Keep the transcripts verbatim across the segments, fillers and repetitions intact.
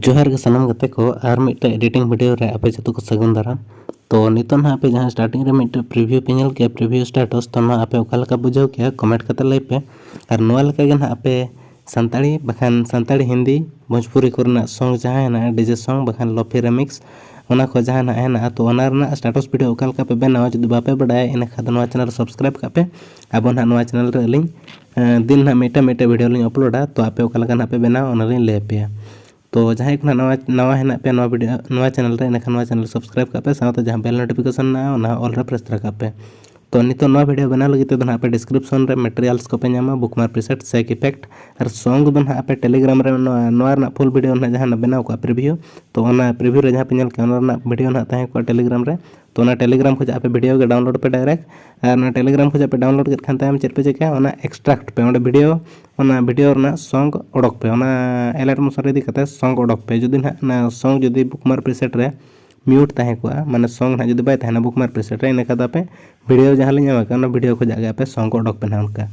ᱡᱚᱦᱟᱨ ᱜᱮ ᱥᱟᱱᱟᱢ ᱜᱟᱛᱮ ᱠᱚ, ᱟᱨ ᱢᱤᱫᱴᱮᱡ editing video ᱨᱮ ᱟᱯᱮ ᱡᱚᱛᱚ ᱠᱚ ᱥᱟᱹᱜᱩᱱ ᱫᱟᱨᱟᱢ᱾ ᱛᱚ ᱱᱤᱛᱚᱜ ᱱᱟᱦᱟᱜ ᱟᱯᱮ ᱡᱟᱦᱟᱸ starting ᱨᱮ ᱢᱤᱫᱴᱮᱡ preview ᱯᱮ ᱧᱮᱞ ᱠᱮᱜᱼᱟ, preview status, ᱛᱚ ᱱᱚᱣᱟ ᱟᱯᱮ ᱚᱠᱟ ᱞᱮᱠᱟ ᱵᱩᱡᱷᱟᱹᱣ ᱠᱮᱜᱼᱟ comment ᱠᱟᱛᱮ ᱞᱟᱹᱭ ᱯᱮ᱾ ᱟᱨ ᱱᱚᱣᱟ ᱞᱮᱠᱟ ᱜᱮ ᱱᱟᱦᱟᱜ ᱟᱯᱮ ᱥᱟᱱᱛᱟᱲᱤ ᱵᱟᱠᱷᱟᱱ ᱥᱟᱱᱛᱟᱲᱤ ᱦᱤᱱᱫᱤ ᱵᱷᱳᱡᱽᱯᱩᱨᱤ ᱠᱚᱨᱮᱱᱟᱜ song ᱡᱟᱦᱟᱸ ᱦᱮᱱᱟᱜᱼᱟ, DJ song ᱵᱟᱠᱷᱟᱱ ᱞᱚᱯᱷᱤ remix, ᱚᱱᱟ ᱠᱚ ᱡᱟᱦᱟᱸ ᱱᱟᱦᱟᱜ ᱦᱮᱱᱟᱜᱼᱟ, ᱛᱚ ᱚᱱᱟ ᱨᱮᱱᱟᱜ status video ᱚᱠᱟ ᱞᱮᱠᱟ ᱯᱮ ᱵᱮᱱᱟᱣᱟ, ᱡᱩᱫᱤ ᱵᱟᱯᱮ ᱵᱟᱰᱟᱭᱟ ᱮᱱᱠᱷᱟᱱ ᱫᱚ ᱱᱚᱣᱟ channel subscribe ᱠᱟᱜ ᱯᱮ᱾ ᱟᱵᱚ ᱱᱟᱦᱟᱜ ᱱᱚᱣᱟ channel ᱨᱮ ᱟᱹᱞᱤᱧ ᱮᱸ, ᱫᱤᱱ ᱱᱟᱦᱟᱜ ᱢᱤᱫᱴᱟᱝ ᱢᱤᱫᱴᱟᱝ video ᱞᱤᱧ ᱟᱯᱞᱳᱰᱟ, ᱛᱚ ᱟᱯᱮ ᱚᱠᱟ ᱞᱮᱠᱟ ᱱᱟᱦᱟᱜ ᱯᱮ ᱵᱮᱱᱟᱣᱟ ᱚᱱᱟ ᱞᱤᱧ ᱞᱟᱹᱭ ᱟᱯᱮᱭᱟ᱾ ᱛᱚ ᱡᱟᱦᱟᱸᱭ ᱠᱚ ᱱᱟᱦᱟᱜ ᱱᱟᱣᱟ, ᱱᱟᱣᱟ ᱦᱮᱱᱟᱜ ᱯᱮᱭᱟ ᱱᱚᱣᱟ video, ᱱᱚᱣᱟ channel ᱨᱮ, ᱮᱱᱠᱷᱟᱱ ᱱᱚᱣᱟ channel subscribe ᱠᱟᱜ ᱯᱮ, ᱥᱟᱶᱛᱮ ᱡᱟᱦᱟᱸ bell notification ᱢᱮᱱᱟᱜᱼᱟ ᱚᱱᱟ all ᱨᱮ press ᱛᱟᱨᱟ ᱠᱟᱜ ᱯᱮ᱾ ᱛᱚ ᱱᱤᱛᱚᱜ ᱱᱚᱣᱟ video ᱵᱮᱱᱟᱣ ᱞᱟᱹᱜᱤᱫ ᱛᱮᱫᱚ ᱱᱟᱦᱟᱜ ᱟᱯᱮ description ᱨᱮ materials ᱠᱚᱯᱮ ᱧᱟᱢᱟ, bookmark preset, shake effect, ᱟᱨ song ᱫᱚ ᱱᱟᱦᱟᱜ ᱟᱯᱮ Telegram ᱨᱮ ᱱᱚᱣᱟ, ᱱᱚᱣᱟ ᱨᱮᱱᱟᱜ full video ᱱᱟᱦᱟᱜ ᱡᱟᱦᱟᱸ ᱱᱟᱦᱟᱜ ᱵᱮᱱᱟᱣ ᱠᱚᱜᱼᱟ preview, ᱛᱚ ᱚᱱᱟ preview ᱨᱮ ᱡᱟᱦᱟᱸ ᱯᱮ ᱧᱮᱞ ᱠᱮᱜᱼᱟ ᱚᱱᱟ ᱨᱮᱱᱟᱜ video ᱱᱟᱦᱟᱜ ᱛᱟᱦᱮᱸ ᱠᱚᱜᱼᱟ Telegram ᱨᱮ᱾ ᱛᱚ ᱚᱱᱟ Telegram ᱠᱷᱚᱱᱟᱜ ᱟᱯᱮ video ᱜᱮ download ᱯᱮ direct, ᱟᱨ ᱚᱱᱟ Telegram ᱠᱷᱚᱱᱟᱜ ᱯᱮ download ᱠᱮᱫ ᱠᱷᱟᱱ ᱛᱟᱭᱚᱢ ᱪᱮᱫ ᱯᱮ ᱪᱤᱠᱟᱹᱭᱟ, ᱚᱱᱟ extract ᱯᱮ, ᱚᱸᱰᱮ video, ᱚᱱᱟ video ᱨᱮᱱᱟᱜ song ᱚᱰᱚᱠ ᱯᱮ, ᱚᱱᱟ alight motion ᱨᱮ ᱤᱫᱤ ᱠᱟᱛᱮ song ᱚᱰᱚᱠ ᱯᱮ᱾ ᱡᱩᱫᱤ ᱱᱟᱦᱟᱜ ᱚᱱᱟ song ᱡᱩᱫᱤ bookmark preset ᱨᱮ mute ᱛᱟᱦᱮᱸ ᱠᱚᱜᱼᱟ, ᱢᱟᱱᱮ song ᱱᱟᱦᱟᱜ ᱡᱩᱫᱤ ᱵᱟᱭ ᱛᱟᱦᱮᱱᱟ bookmark preset ᱨᱮ, ᱤᱱᱟᱹ ᱠᱷᱟᱱ ᱫᱚ ᱟᱯᱮ video ᱡᱟᱦᱟᱸ ᱞᱤᱧ ᱮᱢ ᱟᱠᱟᱫ ᱚᱱᱟ video ᱠᱷᱚᱱᱟᱜ ᱜᱮ ᱟᱯᱮ song ᱠᱚ ᱚᱰᱚᱠ ᱯᱮ ᱱᱟᱦᱟᱜ ᱚᱱᱠᱟ᱾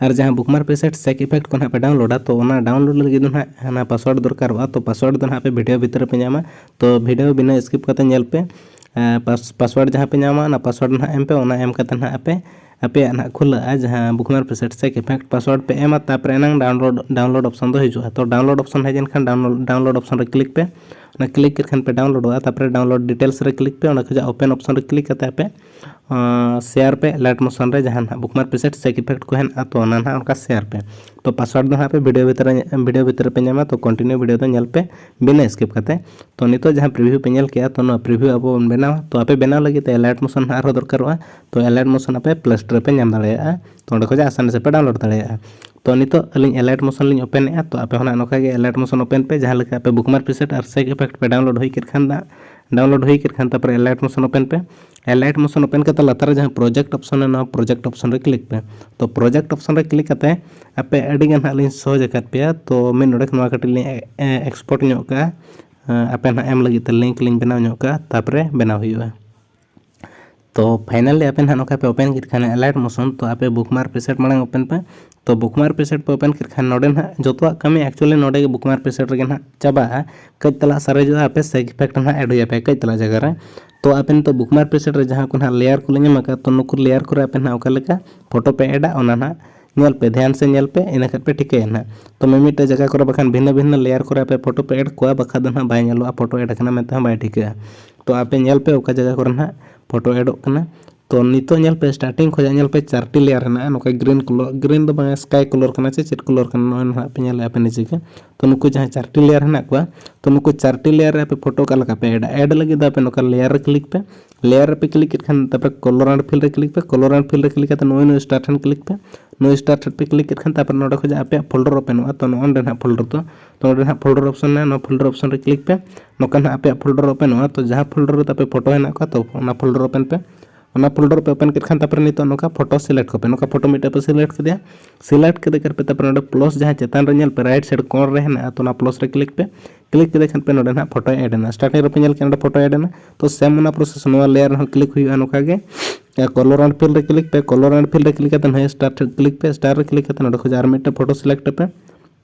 ᱟᱨ ᱡᱟᱦᱟᱸ bookmark preset shake effect ᱠᱚ ᱱᱟᱦᱟᱜ ᱯᱮ downloadᱟ, ᱛᱚ ᱚᱱᱟ download ᱞᱟᱹᱜᱤᱫ ᱫᱚ ᱱᱟᱦᱟᱜ ᱦᱟᱱᱟ password ᱫᱚᱨᱠᱟᱨᱚᱜᱼᱟ᱾ ᱛᱚ password ᱫᱚ ᱱᱟᱦᱟᱜ ᱟᱯᱮ video ᱵᱷᱤᱛᱨᱤ ᱨᱮᱯᱮ ᱧᱟᱢᱟ᱾ ᱛᱚ video ᱵᱤᱱᱟᱹ skip ᱠᱟᱛᱮ ᱧᱮᱞ ᱯᱮ᱾ ᱮᱸ, pass-, password ᱡᱟᱦᱟᱸ ᱯᱮ ᱧᱟᱢᱟ, ᱚᱱᱟ password ᱱᱟᱦᱟᱜ ᱮᱢ ᱯᱮ᱾ ᱚᱱᱟ ᱮᱢ ᱠᱟᱛᱮ ᱱᱟᱦᱟᱜ ᱟᱯᱮ, ᱟᱯᱮᱭᱟᱜ ᱱᱟᱦᱟᱜ ᱠᱷᱩᱞᱟᱹᱜᱼᱟ ᱡᱟᱦᱟᱸ bookmark preset shake effect᱾ Password ᱯᱮ ᱮᱢᱟ, ᱛᱟᱨᱯᱚᱨᱮ ᱮᱱᱟᱝ download, download option ᱫᱚ ᱦᱤᱡᱩᱜᱼᱟ᱾ ᱛᱚ download option ᱦᱮᱡ ᱮᱱᱠᱷᱟᱱ download, download option ᱨᱮ click ᱯᱮ᱾ ᱚᱱᱟ click ᱠᱮᱫ ᱠᱷᱟᱱ ᱯᱮ downloadᱚᱜᱼᱟ᱾ ᱛᱟᱨᱯᱚᱨᱮ download details ᱨᱮ click ᱯᱮ᱾ ᱚᱸᱰᱮ ᱠᱷᱚᱱᱟᱜ open option ᱨᱮ click ᱠᱟᱛᱮ ᱟᱯᱮ ᱟᱸ, share ᱯᱮ alight motion ᱨᱮ, ᱡᱟᱦᱟᱸ ᱱᱟᱦᱟᱜ bookmark preset shake effect ᱠᱚ ᱦᱮᱱᱟᱜᱼᱟ, ᱛᱚ ᱚᱱᱟ ᱱᱟᱦᱟᱜ ᱚᱱᱠᱟ share ᱯᱮ᱾ ᱛᱚ password ᱫᱚ ᱱᱟᱦᱟᱜ ᱯᱮ video ᱵᱷᱤᱛᱨᱤ ᱨᱮ, video ᱵᱷᱤᱛᱨᱤ ᱨᱮ ᱯᱮ ᱧᱟᱢᱟ, ᱛᱚ continue video ᱫᱚ ᱧᱮᱞ ᱯᱮ ᱵᱤᱱᱟᱹ skip ᱠᱟᱛᱮ᱾ ᱛᱚ ᱱᱤᱛᱚᱜ ᱡᱟᱦᱟᱸ preview ᱯᱮ ᱧᱮᱞ ᱠᱮᱜᱼᱟ, ᱛᱚ ᱱᱚᱣᱟ preview ᱟᱵᱚ ᱵᱚᱱ ᱵᱮᱱᱟᱣᱟ᱾ ᱛᱚ ᱟᱯᱮ ᱵᱮᱱᱟᱣ ᱞᱟᱹᱜᱤᱫ ᱛᱮ alight motion ᱱᱟᱦᱟᱜ ᱟᱨᱦᱚᱸ ᱫᱚᱨᱠᱟᱨᱚᱜᱼᱟ᱾ ᱛᱚ alight motion ᱟᱯᱮ Play Store ᱨᱮ ᱯᱮ ᱧᱟᱢ ᱫᱟᱲᱮᱭᱟᱜᱼᱟ, ᱛᱚ ᱚᱸᱰᱮ ᱠᱷᱚᱱᱟᱜ ᱟᱥᱟᱱᱤ ᱥᱮ ᱯᱮ download ᱫᱟᱲᱮᱭᱟᱜᱼᱟ᱾ ᱛᱚ ᱱᱤᱛᱚᱜ ᱟᱹᱞᱤᱧ alight motion ᱞᱤᱧ openᱮᱜᱼᱟ, ᱛᱚ ᱟᱯᱮ ᱦᱚᱸ ᱱᱟᱦᱟᱜ ᱱᱚᱝᱠᱟ ᱜᱮ alight motion open ᱯᱮ, ᱡᱟᱦᱟᱸ ᱞᱮᱠᱟ ᱟᱯᱮ bookmark preset ᱟᱨ shake effect ᱯᱮ download ᱦᱩᱭ ᱠᱮᱫ ᱠᱷᱟᱱ ᱫᱚ, download ᱦᱩᱭ ᱠᱮᱫ ᱠᱷᱟᱱ ᱛᱟᱨᱯᱚᱨᱮ alight motion open ᱯᱮ᱾ Alight motion open ᱠᱟᱛᱮ ᱞᱟᱛᱟᱨ ᱨᱮ ᱡᱟᱦᱟᱸ project option ᱢᱮᱱᱟᱜᱼᱟ, ᱱᱚᱣᱟ project option ᱨᱮ click ᱯᱮ᱾ ᱛᱚ project option ᱨᱮ click ᱠᱟᱛᱮ ᱟᱯᱮ ᱟᱹᱰᱤ ᱜᱟᱱ ᱦᱟᱸᱜ ᱞᱤᱧ ᱥᱚᱦᱚᱡᱽ ᱟᱠᱟᱫ ᱯᱮᱭᱟ᱾ ᱛᱚ ᱢᱤᱫ ᱱᱚᱰᱮ ᱱᱚᱣᱟ ᱠᱟᱹᱴᱤᱡ ᱞᱤᱧ, ᱮ, export ᱧᱚᱜ ᱠᱟᱜᱼᱟ᱾ ᱮ, ᱟᱯᱮ ᱱᱟᱦᱟᱜ ᱮᱢ ᱞᱟᱹᱜᱤᱫ ᱛᱮ link ᱞᱤᱧ ᱵᱮᱱᱟᱣ ᱧᱚᱜ ᱠᱟᱜᱼᱟ, ᱛᱟᱨᱯᱚᱨᱮ ᱵᱮᱱᱟᱣ ᱦᱩᱭᱩᱜᱼᱟ᱾ ᱛᱚ finally ᱟᱯᱮ ᱱᱟᱦᱟᱜ ᱱᱚᱝᱠᱟ ᱯᱮ open ᱠᱮᱫ ᱠᱷᱟᱱ alight motion, ᱛᱚ ᱟᱯᱮ bookmark preset ᱢᱟᱲᱟᱝ open ᱯᱮ᱾ ᱛᱚ bookmark preset ᱯᱮ open ᱠᱮᱫ ᱠᱷᱟᱱ ᱱᱚᱰᱮ ᱱᱟᱦᱟᱜ ᱡᱚᱛᱚᱣᱟᱜ ᱠᱟᱹᱢᱤ actually ᱱᱚᱰᱮ ᱜᱮ bookmark preset ᱨᱮᱜᱮ ᱱᱟᱦᱟᱜ ᱪᱟᱵᱟᱜᱼᱟ᱾ ᱠᱟᱹᱡ ᱛᱟᱞᱟ ᱥᱟᱨᱮᱡᱚᱜᱼᱟ, ᱟᱯᱮ shake effect ᱱᱟᱦᱟᱜ add ᱦᱩᱭ ᱟᱯᱮ ᱠᱟᱹᱡ ᱛᱟᱞᱟ ᱡᱟᱭᱜᱟ ᱨᱮ᱾ ᱛᱚ ᱟᱯᱮ ᱱᱤᱛᱚᱜ bookmark preset ᱨᱮ ᱡᱟᱦᱟᱸ ᱠᱚ ᱱᱟᱦᱟᱜ layer ᱠᱚᱞᱮ ᱧᱟᱢ ᱟᱠᱟᱫ, ᱛᱚ ᱱᱩᱠᱩ layer ᱠᱚᱨᱮ ᱟᱯᱮ ᱱᱟᱦᱟᱜ ᱚᱠᱟ ᱞᱮᱠᱟ photo ᱯᱮ addᱟ, ᱚᱱᱟ ᱱᱟᱦᱟᱜ ᱧᱮᱞ ᱯᱮ, ᱫᱷᱮᱭᱟᱱ ᱥᱮ ᱧᱮᱞ ᱯᱮ, ᱤᱱᱟᱹ ᱠᱷᱟᱱ ᱯᱮ ᱴᱷᱤᱠᱟᱹᱭᱟ ᱱᱟᱦᱟᱜ᱾ ᱛᱚ ᱢᱤᱢᱤᱫᱴᱮᱡ ᱡᱟᱭᱜᱟ ᱠᱚᱨᱮ ᱵᱟᱠᱷᱟᱱ ᱵᱷᱤᱱᱟᱹ ᱵᱷᱤᱱᱟᱹ layer ᱠᱚᱨᱮ ᱟᱯᱮ photo ᱯᱮ add ᱠᱚᱣᱟ, ᱵᱟᱠᱷᱟᱡ ᱫᱚ ᱱᱟᱦᱟᱜ ᱵᱟᱭ ᱧᱮᱞᱚᱜᱼᱟ, photo add ᱟᱠᱟᱱᱟ ᱢᱮᱱᱛᱮ ᱦᱚᱸ ᱵᱟᱭ ᱴᱷᱤᱠᱟᱹᱜᱼᱟ᱾ ᱛᱚ ᱟᱯᱮ ᱧᱮᱞ ᱯᱮ ᱚᱠᱟ ᱡᱟᱭᱜᱟ ᱠᱚᱨᱮ ᱱᱟᱦᱟᱜ photo addᱚᱜ ᱠᱟᱱᱟ᱾ ᱛᱚ ᱱᱤᱛᱚᱜ ᱧᱮᱞ ᱯᱮ, starting ᱠᱷᱚᱱᱟᱜ ᱧᱮᱞ ᱯᱮ ᱪᱟᱨᱴᱤ layer ᱦᱮᱱᱟᱜᱼᱟ, ᱱᱚᱝᱠᱟ green colour, green ᱫᱚ ᱵᱟᱝ, sky colour ᱠᱟᱱᱟ ᱪᱮ ᱪᱮᱫ colour ᱠᱟᱱᱟ, ᱱᱚᱜᱼᱚᱭ ᱱᱟᱦᱟᱜ ᱯᱮ ᱧᱮᱞᱮᱫᱼᱟ ᱯᱮ ᱱᱤᱪᱮ ᱜᱮ᱾ ᱛᱚ ᱱᱩᱠᱩ ᱡᱟᱦᱟᱸ ᱪᱟᱨᱴᱤ layer ᱦᱮᱱᱟᱜ ᱠᱚᱣᱟ, ᱛᱚ ᱱᱩᱠᱩ ᱪᱟᱨᱴᱤ layer ᱨᱮ ᱟᱯᱮ photo ᱚᱠᱟ ᱞᱮᱠᱟ ᱯᱮ addᱟ? Add ᱞᱟᱹᱜᱤᱫ ᱫᱚ ᱟᱯᱮ ᱱᱚᱝᱠᱟ layer ᱨᱮ click ᱯᱮ᱾ Layer ᱨᱮᱯᱮ click ᱠᱮᱫ ᱠᱷᱟᱱ ᱛᱟᱯᱚᱨᱮ color and fill ᱨᱮ click ᱯᱮ᱾ Color and fill ᱨᱮ click ᱠᱟᱛᱮ ᱱᱚᱜᱼᱚᱭ ᱱᱚᱣᱟ star ᱴᱷᱮᱱ click ᱯᱮ᱾ ᱱᱚᱣᱟ star ᱴᱷᱮᱱ ᱯᱮ click ᱠᱮᱫ ᱠᱷᱟᱱ ᱛᱟᱯᱚᱨᱮ ᱱᱚᱰᱮ ᱠᱷᱚᱱ ᱟᱯᱮᱭᱟᱜ folder openᱚᱜᱼᱟ᱾ ᱛᱚ ᱱᱚᱜᱼᱚᱭ ᱱᱚᱰᱮ ᱱᱟᱦᱟᱜ folder, ᱛᱚ ᱛᱚ ᱱᱚᱰᱮ ᱱᱟᱦᱟᱜ folder option ᱢᱮᱱᱟᱜᱼᱟ, ᱱᱚᱣᱟ folder option ᱨᱮ click ᱯᱮ᱾ ᱱᱚᱝᱠᱟ ᱱᱟᱦᱟᱜ ᱟᱯᱮᱭᱟᱜ folder openᱚᱜᱼᱟ᱾ ᱛᱚ ᱡᱟᱦᱟᱸ folder ᱨᱮ ᱛᱟᱯᱮ photo ᱦᱮᱱᱟᱜ ᱠᱚᱣᱟ, ᱛᱚ ᱚᱱᱟ folder open ᱯᱮ᱾ ᱚᱱᱟ folder ᱯᱮ open ᱠᱮᱫ ᱠᱷᱟᱱ ᱛᱟᱯᱚᱨᱮ ᱱᱤᱛᱚᱜ ᱱᱚᱝᱠᱟ photo select ᱠᱚᱯᱮ᱾ ᱱᱚᱝᱠᱟ photo ᱢᱤᱫᱴᱮᱡ ᱯᱮ select ᱠᱮᱫᱮᱭᱟ᱾ Select ᱠᱮᱫᱮ ᱠᱷᱟᱱ ᱯᱮ ᱛᱟᱯᱚᱨᱮ ᱱᱚᱰᱮ plus ᱡᱟᱦᱟᱸ ᱪᱮᱛᱟᱱ ᱨᱮ ᱧᱮᱞ ᱯᱮ right side corner ᱨᱮ ᱦᱮᱱᱟᱜᱼᱟ, ᱛᱚ ᱚᱱᱟ plus ᱨᱮ click ᱯᱮ᱾ Click ᱠᱮᱫᱮ ᱠᱷᱟᱱ ᱯᱮ ᱱᱚᱰᱮ ᱱᱟᱦᱟᱜ photo add ᱮᱱᱟ᱾ Starting ᱨᱮᱯᱮ ᱧᱮᱞ ᱠᱮᱫᱟ ᱱᱚᱰᱮ photo add ᱮᱱᱟ᱾ ᱛᱚ same ᱚᱱᱟ process ᱱᱚᱣᱟ layer ᱨᱮᱦᱚᱸ click ᱦᱩᱭᱩᱜᱼᱟ ᱱᱚᱝᱠᱟ ᱜᱮ᱾ Color and fill ᱨᱮ click ᱯᱮ᱾ Color and fill ᱨᱮ click ᱠᱟᱛᱮ ᱱᱚᱜᱼᱚᱭ star ᱴᱷᱮᱱ click ᱯᱮ᱾ Star ᱨᱮ click ᱠᱟᱛᱮ ᱱᱚᱰᱮ ᱠᱷᱚᱱ ᱟᱨ ᱢᱤᱫᱴᱮᱱ photo select ᱯᱮ᱾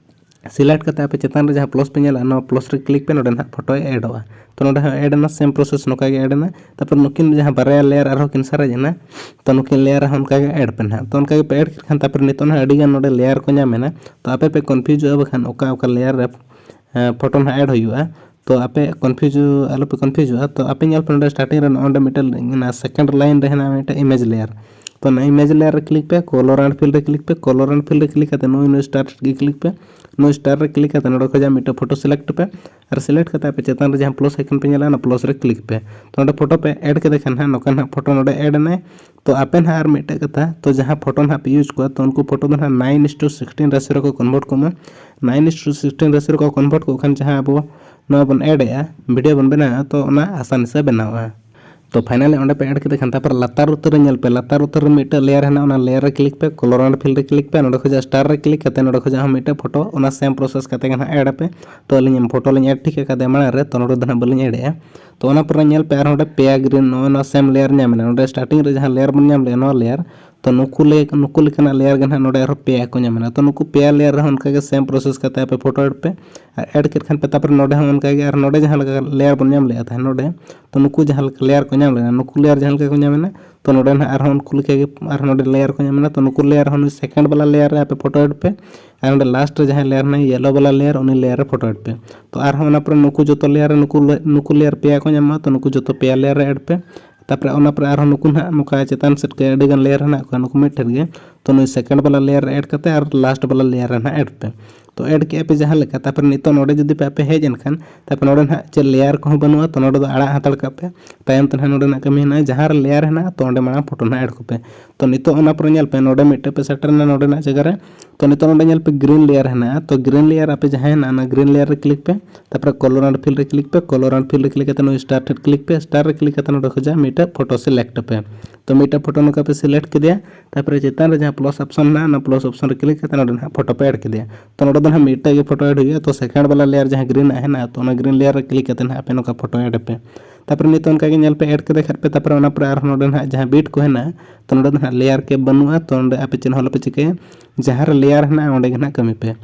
Select ᱠᱟᱛᱮ ᱟᱯᱮ ᱪᱮᱛᱟᱱ ᱨᱮ ᱡᱟᱦᱟᱸ plus ᱯᱮ ᱧᱮᱞᱟ, ᱱᱚᱣᱟ plus ᱨᱮ click ᱯᱮ, ᱱᱚᱰᱮ ᱱᱟᱦᱟᱜ ᱯᱷᱳᱴᱳᱭ ᱮᱰᱚᱜᱼᱟ᱾ ᱛᱚ ᱱᱚᱰᱮ ᱦᱚᱸ ᱮᱰ ᱮᱱᱟ, same process ᱱᱚᱝᱠᱟ ᱜᱮ ᱮᱰ ᱮᱱᱟ᱾ ᱛᱟᱨᱯᱚᱨ ᱱᱩᱠᱤᱱ ᱡᱟᱦᱟᱸ ᱵᱟᱨᱭᱟ layer ᱟᱨᱦᱚᱸ ᱠᱤᱱ ᱥᱟᱨᱮᱡ ᱮᱱᱟ, ᱛᱚ ᱱᱩᱠᱤᱱ layer ᱨᱮᱦᱚᱸ ᱚᱱᱠᱟ ᱜᱮ ᱮᱰ ᱯᱮ ᱱᱟᱦᱟᱜ᱾ ᱛᱚ ᱚᱱᱠᱟ ᱜᱮᱯᱮ ᱮᱰ ᱠᱮᱫ ᱠᱷᱟᱱ ᱛᱟᱨᱯᱚᱨᱮ ᱱᱤᱛᱚᱜ ᱱᱟᱦᱟᱜ ᱟᱹᱰᱤ ᱜᱟᱱ ᱱᱚᱰᱮ layer ᱠᱚ ᱧᱟᱢ ᱮᱱᱟ᱾ ᱛᱚ ᱟᱯᱮ ᱯᱮ confuseᱚᱜᱼᱟ ᱵᱟᱠᱷᱟᱱ ᱚᱠᱟ ᱚᱠᱟ layer ᱨᱮ ᱯᱷᱳᱴᱳ ᱱᱟᱦᱟᱜ ᱮᱰ ᱦᱩᱭᱩᱜᱼᱟ᱾ ᱛᱚ ᱟᱯᱮ confuse ᱟᱞᱚᱯᱮ confuseᱚᱜᱼᱟ᱾ ᱛᱚ ᱟᱯᱮ ᱧᱮᱞ ᱯᱮ ᱱᱚᱰᱮ starting ᱨᱮ ᱱᱚᱜᱼᱚ ᱱᱚᱰᱮ ᱢᱤᱫᱴᱮᱱ ᱚᱱᱟ second line ᱨᱮ ᱦᱮᱱᱟᱜᱼᱟ ᱢᱤᱫᱴᱮᱱ image layer᱾ ᱛᱚ ᱚᱱᱟ image layer ᱨᱮ click ᱯᱮ, color and fill ᱨᱮ click ᱯᱮ᱾ Color and fill ᱨᱮ click ᱠᱟᱛᱮ ᱱᱚᱜᱼᱚᱭ ᱱᱚᱣᱟ star ᱜᱮ click ᱯᱮ᱾ ᱱᱚᱣᱟ star ᱨᱮ click ᱠᱟᱛᱮ ᱱᱚᱰᱮ ᱠᱷᱚᱱᱟᱜ ᱢᱤᱫᱴᱮᱱ ᱯᱷᱳᱴᱳ select ᱯᱮ᱾ ᱟᱨ select ᱠᱟᱛᱮ ᱟᱯᱮ ᱪᱮᱛᱟᱱ ᱨᱮ ᱡᱟᱦᱟᱸ plus icon ᱯᱮ ᱧᱮᱞᱟ, ᱚᱱᱟ plus ᱨᱮ click ᱯᱮ᱾ ᱛᱚ ᱱᱚᱰᱮ ᱯᱷᱳᱴᱳ ᱯᱮ ᱮᱰ ᱠᱮᱫᱮ ᱠᱷᱟᱱ ᱦᱟᱸᱜ ᱱᱚᱝᱠᱟ ᱱᱟᱦᱟᱜ ᱯᱷᱳᱴᱳ ᱱᱚᱰᱮ ᱮᱰ ᱮᱱᱟᱭ᱾ ᱛᱚ ᱟᱯᱮ ᱱᱟᱦᱟᱜ ᱟᱨ ᱢᱤᱫᱴᱮᱡ ᱠᱟᱛᱷᱟ, ᱛᱚ ᱡᱟᱦᱟᱸ ᱯᱷᱳᱴᱳ ᱱᱟᱦᱟᱜ ᱯᱮ use ᱠᱚᱣᱟ, ᱛᱚ ᱩᱱᱠᱩ ᱯᱷᱳᱴᱳ ᱫᱚ ᱱᱟᱦᱟᱜ nine is to sixteen ratio ᱨᱮᱠᱚ convert ᱠᱚᱜ ᱢᱟ᱾ Nine is to sixteen ratio ᱨᱮᱠᱚ convert ᱠᱚᱜ ᱠᱷᱟᱱ ᱡᱟᱦᱟᱸ ᱟᱵᱚ ᱱᱚᱣᱟ ᱵᱚᱱ ᱮᱰ ᱮᱜᱼᱟ, video ᱵᱚᱱ ᱵᱮᱱᱟᱣᱮᱜᱼᱟ, ᱛᱚ ᱚᱱᱟ ᱟᱥᱟᱱᱤ ᱥᱮ ᱵᱮᱱᱟᱣᱚᱜᱼᱟ᱾ ᱛᱚ finally ᱚᱸᱰᱮ ᱯᱮ ᱮᱰ ᱠᱮᱫ ᱠᱷᱟᱱ, ᱛᱟᱨᱯᱚᱨ ᱞᱟᱛᱟᱨ ᱩᱛᱟᱹᱨ ᱨᱮ ᱧᱮᱞ ᱯᱮ, ᱞᱟᱛᱟᱨ ᱩᱛᱟᱹᱨ ᱨᱮ ᱢᱤᱫᱴᱮᱱ ᱞᱮᱭᱟᱨ ᱦᱮᱱᱟᱜᱼᱟ, ᱚᱱᱟ ᱞᱮᱭᱟᱨ ᱨᱮ ᱠᱞᱤᱠ ᱯᱮ, ᱠᱚᱞᱚᱨ ᱮᱱᱰ ᱯᱷᱤᱞ ᱨᱮ ᱠᱞᱤᱠ ᱯᱮ, ᱱᱚᱸᱰᱮ ᱠᱷᱚᱱᱟᱜ ᱥᱴᱟᱨ ᱨᱮ ᱠᱞᱤᱠ ᱠᱟᱛᱮ ᱱᱚᱸᱰᱮ ᱠᱷᱚᱱᱟᱜ ᱦᱚᱸ ᱢᱤᱫᱴᱮᱱ ᱯᱷᱳᱴᱳ ᱚᱱᱟ ᱥᱮᱢ ᱯᱨᱚᱥᱮᱥ ᱠᱟᱛᱮ ᱜᱮ ᱱᱟᱦᱟᱜ ᱮᱰ ᱟᱯᱮ᱾ ᱛᱚ ᱟᱹᱞᱤᱧ ᱯᱷᱳᱴᱳ ᱞᱤᱧ ᱮᱰ ᱴᱷᱤᱠ ᱟᱠᱟᱫᱟ ᱢᱟᱲᱟᱝ ᱨᱮ, ᱛᱚ ᱱᱚᱸᱰᱮ ᱫᱚ ᱱᱟᱦᱟᱜ ᱵᱟᱹᱞᱤᱧ ᱮᱰ ᱮᱫᱼᱟ᱾ ᱛᱚ ᱚᱱᱟ ᱯᱚᱨᱮ ᱧᱮᱞ ᱯᱮ ᱟᱨᱦᱚᱸ ᱚᱸᱰᱮ ᱯᱮᱭᱟ ᱜᱨᱤᱱ ᱱᱚᱜᱼᱚᱭ ᱱᱚᱣᱟ ᱥᱮᱢ ᱞᱮᱭᱟᱨ ᱧᱟᱢ ᱮᱱᱟ, ᱱᱚᱸᱰᱮ ᱥᱴᱟᱨᱴᱤᱝ ᱨᱮ ᱡᱟᱦᱟᱸ ᱞᱮᱭᱟᱨ ᱵᱚᱱ ᱧᱟᱢ ᱞᱮᱫᱼᱟ ᱱᱚᱣᱟ ᱞᱮᱭᱟᱨ, ᱛᱚ ᱱᱩᱠᱩ ᱞᱮ ᱱᱩᱠᱩ ᱞᱮᱠᱟᱱᱟᱜ ᱞᱮᱭᱟᱨ ᱜᱮ ᱱᱟᱦᱟᱜ ᱱᱚᱸᱰᱮ ᱟᱨᱦᱚᱸ ᱯᱮᱭᱟ ᱠᱚ ᱧᱟᱢ ᱮᱱᱟ᱾ ᱛᱚ ᱱᱩᱠᱩ ᱯᱮᱭᱟ ᱞᱮᱭᱟᱨ ᱨᱮᱦᱚᱸ ᱚᱱᱠᱟᱜᱮ ᱥᱮᱢ ᱯᱨᱚᱥᱮᱥ ᱠᱟᱛᱮ ᱟᱯᱮ ᱯᱷᱳᱴᱳ ᱮᱰ ᱯᱮ᱾ ᱟᱨ ᱮᱰ ᱠᱮᱫ ᱠᱷᱟᱱ ᱯᱮ, ᱛᱟᱨᱯᱚᱨᱮ ᱱᱚᱸᱰᱮ ᱦᱚᱸ ᱚᱱᱠᱟᱜᱮ ᱟᱨ ᱱᱚᱸᱰᱮ ᱡᱟᱦᱟᱸ ᱞᱮᱠᱟ ᱞᱮᱭᱟᱨ ᱵᱚᱱ ᱧᱟᱢ ᱞᱮᱫᱼᱟ ᱛᱟᱦᱮᱸᱫ ᱱᱚᱸᱰᱮ, ᱛᱚ ᱱᱩᱠᱩ ᱡᱟᱦᱟᱸ ᱞᱮᱠᱟ ᱞᱮᱭᱟᱨ ᱠᱚ ᱧᱟᱢ ᱞᱮᱱᱟ, ᱱᱩᱠᱩ ᱞᱮᱭᱟᱨ ᱡᱟᱦᱟᱸ ᱞᱮᱠᱟ ᱠᱚ ᱧᱟᱢ ᱮᱱᱟ, ᱛᱚ ᱱᱚᱸᱰᱮ ᱱᱟᱦᱟᱜ ᱟᱨᱦᱚᱸ ᱩᱱᱠᱩ ᱞᱮᱠᱟᱜᱮ ᱟᱨᱦᱚᱸ ᱱᱚᱸᱰᱮ ᱞᱮᱭᱟᱨ ᱠᱚ ᱧᱟᱢ ᱮᱱᱟ᱾ ᱛᱚ ᱱᱩᱠᱩ ᱞᱮᱭᱟᱨ ᱦᱚᱸ ᱱᱩᱭ ᱥᱮᱠᱮᱱᱰ ᱵᱟᱞᱟ ᱞᱮᱭᱟᱨ ᱨᱮ ᱟᱯᱮ ᱯᱷᱳᱴᱳ ᱮᱰ ᱯᱮ᱾ ᱟᱨ ᱱᱚᱸᱰᱮ ᱞᱟᱥᱴ ᱨᱮ ᱡᱟᱦᱟᱸᱭ ᱞᱮᱭᱟᱨ ᱦᱮᱱᱟᱭ ᱭᱮᱞᱳ ᱵᱟᱞᱟ ᱞᱮᱭᱟᱨ, ᱩᱱᱤ ᱞᱮᱭᱟᱨ ᱨᱮ ᱯᱷᱳᱴᱳ ᱮᱰ ᱯᱮ᱾ ᱛᱚ ᱟᱨᱦᱚᱸ ᱚᱱᱟ ᱯᱚᱨᱮ ᱱᱩᱠᱩ ᱡᱚᱛᱚ ᱞᱮᱭᱟᱨ ᱨᱮ ᱱᱩᱠᱩ ᱞᱮ- ᱱᱩᱠᱩ ᱞᱮᱭᱟᱨ ᱯᱮᱭᱟ ᱠᱚ ᱧᱟᱢᱚᱜᱼᱟ, ᱛᱚ ᱱᱩᱠᱩ ᱡᱚᱛᱚ ᱯᱮᱭᱟ ᱞᱮᱭᱟᱨ ᱨᱮ ᱮᱰ ᱯᱮ᱾ ᱛᱟᱨᱯᱚᱨᱮ ᱚᱱᱟ ᱯᱚᱨᱮ ᱟᱨᱦᱚᱸ ᱱᱩᱠᱩ ᱱᱟᱦᱟᱜ ᱱᱚᱝᱠᱟ ᱪᱮᱛᱟᱱ ᱥᱮᱫ ᱠᱚ ᱟᱹᱰᱤ ᱜᱟᱱ ᱞᱮᱭᱟᱨ ᱦᱮᱱᱟᱜ ᱠᱚᱣᱟ, ᱱᱩᱠᱩ ᱢᱤᱫ ᱴᱷᱮᱱ ᱜᱮ᱾ ᱛᱚ ᱱᱩᱭ ᱥᱮᱠᱮᱱᱰ ᱵᱟᱞᱟ ᱞᱮᱭᱟᱨ ᱨᱮ ᱮᱰ ᱠᱟᱛᱮ ᱟᱨ ᱞᱟᱥᱴ ᱵᱟᱞᱟ ᱞᱮᱭᱟᱨ ᱨᱮ ᱱᱟᱦᱟᱜ ᱮᱰ ᱯᱮ᱾ ᱛᱚ ᱮᱰ ᱠᱮᱜᱼᱟ ᱯᱮ ᱡᱟᱦᱟᱸ ᱞᱮᱠᱟ, ᱛᱟᱨᱯᱚᱨᱮ ᱱᱤᱛᱚᱜ ᱱᱚᱸᱰᱮ ᱡᱩᱫᱤ ᱯᱮ ᱟᱯᱮ ᱦᱮᱡ ᱮᱱᱠᱷᱟᱱ, ᱛᱟᱨᱯᱚᱨᱮ ᱱᱚᱸᱰᱮ ᱱᱟᱦᱟᱜ ᱪᱮᱫ ᱞᱮᱭᱟᱨ ᱠᱚᱦᱚᱸ ᱵᱟᱹᱱᱩᱜᱼᱟ, ᱛᱚ ᱱᱚᱸᱰᱮ ᱫᱚ ᱟᱲᱟᱜ ᱦᱟᱛᱟᱲ ᱠᱟᱜ ᱯᱮ᱾ ᱛᱟᱭᱚᱢ ᱛᱮ ᱱᱟᱦᱟᱜ ᱱᱚᱸᱰᱮᱱᱟᱜ ᱠᱟᱹᱢᱤ ᱦᱮᱱᱟᱜᱼᱟ, ᱡᱟᱦᱟᱸ ᱨᱮ ᱞᱮᱭᱟᱨ ᱦᱮᱱᱟᱜᱼᱟ, ᱛᱚ ᱚᱸᱰᱮ ᱢᱟᱲᱟᱝ ᱯᱷᱳᱴᱳ ᱱᱟᱦᱟᱜ ᱮᱰ ᱠᱚᱯᱮ᱾ ᱛᱚ ᱱᱤᱛᱚᱜ ᱚᱱᱟ ᱯᱚᱨᱮ ᱧᱮᱞ ᱯᱮ, ᱱᱚᱸᱰᱮ ᱢᱤᱫᱴᱮᱡ ᱯᱮ ᱥᱮᱴᱮᱨ ᱮᱱᱟ ᱱᱚᱸᱰᱮᱱᱟᱜ ᱡᱟᱭᱜᱟ ᱨᱮ᱾ ᱛᱚ ᱱᱤᱛᱚᱜ ᱱᱚᱸᱰᱮ ᱧᱮᱞ ᱯᱮ ᱜᱨᱤᱱ ᱞᱮᱭᱟᱨ ᱦᱮᱱᱟᱜᱼᱟ, ᱛᱚ ᱜᱨᱤᱱ ᱞᱮᱭᱟᱨ ᱟᱯᱮ ᱡᱟᱦᱟᱸ ᱦᱮᱱᱟᱜᱼᱟ ᱚᱱᱟ ᱜᱨᱤᱱ ᱞᱮᱭᱟᱨ ᱨᱮ ᱠᱞᱤᱠ ᱯᱮ᱾ ᱛᱟᱨᱯᱚᱨᱮ ᱠᱚᱞᱚᱨ ᱮᱱᱰ ᱯᱷᱤᱞ ᱨᱮ ᱠᱞᱤᱠ ᱯᱮ, ᱠᱚᱞᱚᱨ ᱮᱱᱰ ᱯᱷᱤᱞ ᱨᱮ ᱠᱞᱤᱠ ᱠᱟᱛᱮ ᱱᱚᱜᱼᱚᱭ ᱥᱴᱟᱨ ᱴᱷᱮᱱ ᱠᱞᱤᱠ ᱯᱮ, ᱥᱴᱟᱨ ᱨᱮ ᱠᱞᱤᱠ ᱠᱟᱛᱮ ᱱᱚᱸᱰᱮ ᱠᱷᱚᱱᱟᱜ ᱢᱤᱫᱴᱮᱡ ᱯᱷᱳᱴᱳ ᱥᱤᱞᱮᱠᱴ ᱯᱮ᱾ ᱛᱚ ᱢᱤᱫᱴᱮᱡ ᱯᱷᱳᱴᱳ ᱱᱚᱝᱠᱟ ᱯᱮ ᱥᱤᱞᱮᱠᱴ ᱠᱮᱫᱮᱭᱟ, ᱛᱟᱨᱯᱚᱨᱮ ᱪᱮᱛᱟᱱ ᱨᱮ ᱡᱟᱦᱟᱸ ᱯᱞᱟᱥ ᱚᱯᱥᱚᱱ ᱦᱮᱱᱟᱜᱼᱟ, ᱚᱱᱟ ᱯᱞᱟᱥ ᱚᱯᱥᱚᱱ ᱨᱮ ᱠᱞᱤᱠ ᱠᱟᱛᱮ ᱱᱚᱸᱰᱮ ᱱᱟᱦᱟᱜ ᱯᱷᱳᱴᱳ ᱯᱮ ᱮᱰ ᱠᱮᱫᱮᱭᱟ᱾ ᱛᱚ ᱱᱚᱸᱰᱮ ᱫᱚ ᱱᱟᱦᱟᱜ ᱢᱤᱫᱴᱮᱡ ᱜᱮ ᱯᱷᱳᱴᱳ ᱮᱰ ᱦᱩᱭᱩᱜᱼᱟ᱾ ᱛᱚ ᱥᱮᱠᱮᱱᱰ ᱵᱟᱞᱟ ᱞᱮᱭᱟᱨ ᱡᱟᱦᱟᱸ ᱜᱨᱤᱱ ᱟᱜ ᱦᱮᱱᱟᱜᱼᱟ, ᱛᱚ ᱚᱱᱟ ᱜᱨᱤᱱ ᱞᱮᱭᱟᱨ ᱨᱮ ᱠᱞᱤᱠ ᱠᱟᱛᱮ ᱱᱟᱦᱟᱜ ᱟᱯᱮ ᱱᱚᱝᱠᱟ ᱯᱷᱳᱴᱳ ᱮᱰ ᱯᱮ᱾ ᱛᱟᱨᱯᱚᱨᱮ ᱱᱤᱛᱚᱜ ᱚᱱᱠᱟ ᱜᱮ ᱧᱮᱞ ᱯᱮ ᱮᱰ ᱠᱮᱫᱮ ᱠᱷᱟᱱ ᱯᱮ, ᱛᱟᱨᱯᱚᱨᱮ ᱚᱱᱟ ᱯᱚᱨᱮ ᱟᱨᱦᱚᱸ ᱱᱚᱸᱰᱮ ᱱᱟᱦᱟᱜ ᱡᱟᱦᱟᱸ ᱵᱤᱴ ᱠᱚ ᱦᱮᱱᱟᱜᱼᱟ, ᱛᱚ ᱱᱚᱸᱰᱮ ᱫᱚ ᱱᱟᱦᱟᱜ ᱞᱮᱭᱟᱨ ᱠᱮᱯ ᱵᱟᱹᱱᱩᱜᱼᱟ, ᱛᱚ ᱱᱚᱸᱰᱮ ᱟᱯᱮ ᱪᱮᱫ ᱦᱚᱸ ᱟᱞᱚᱯᱮ ᱪᱤᱠᱟᱹᱭᱟ, ᱡᱟᱦᱟᱸ ᱨᱮ ᱞᱮᱭᱟᱨ ᱦᱮᱱᱟᱜᱼᱟ ᱚᱸᱰᱮ ᱜᱮ ᱱᱟᱦᱟᱜ ᱠᱟᱹᱢᱤ ᱯᱮ᱾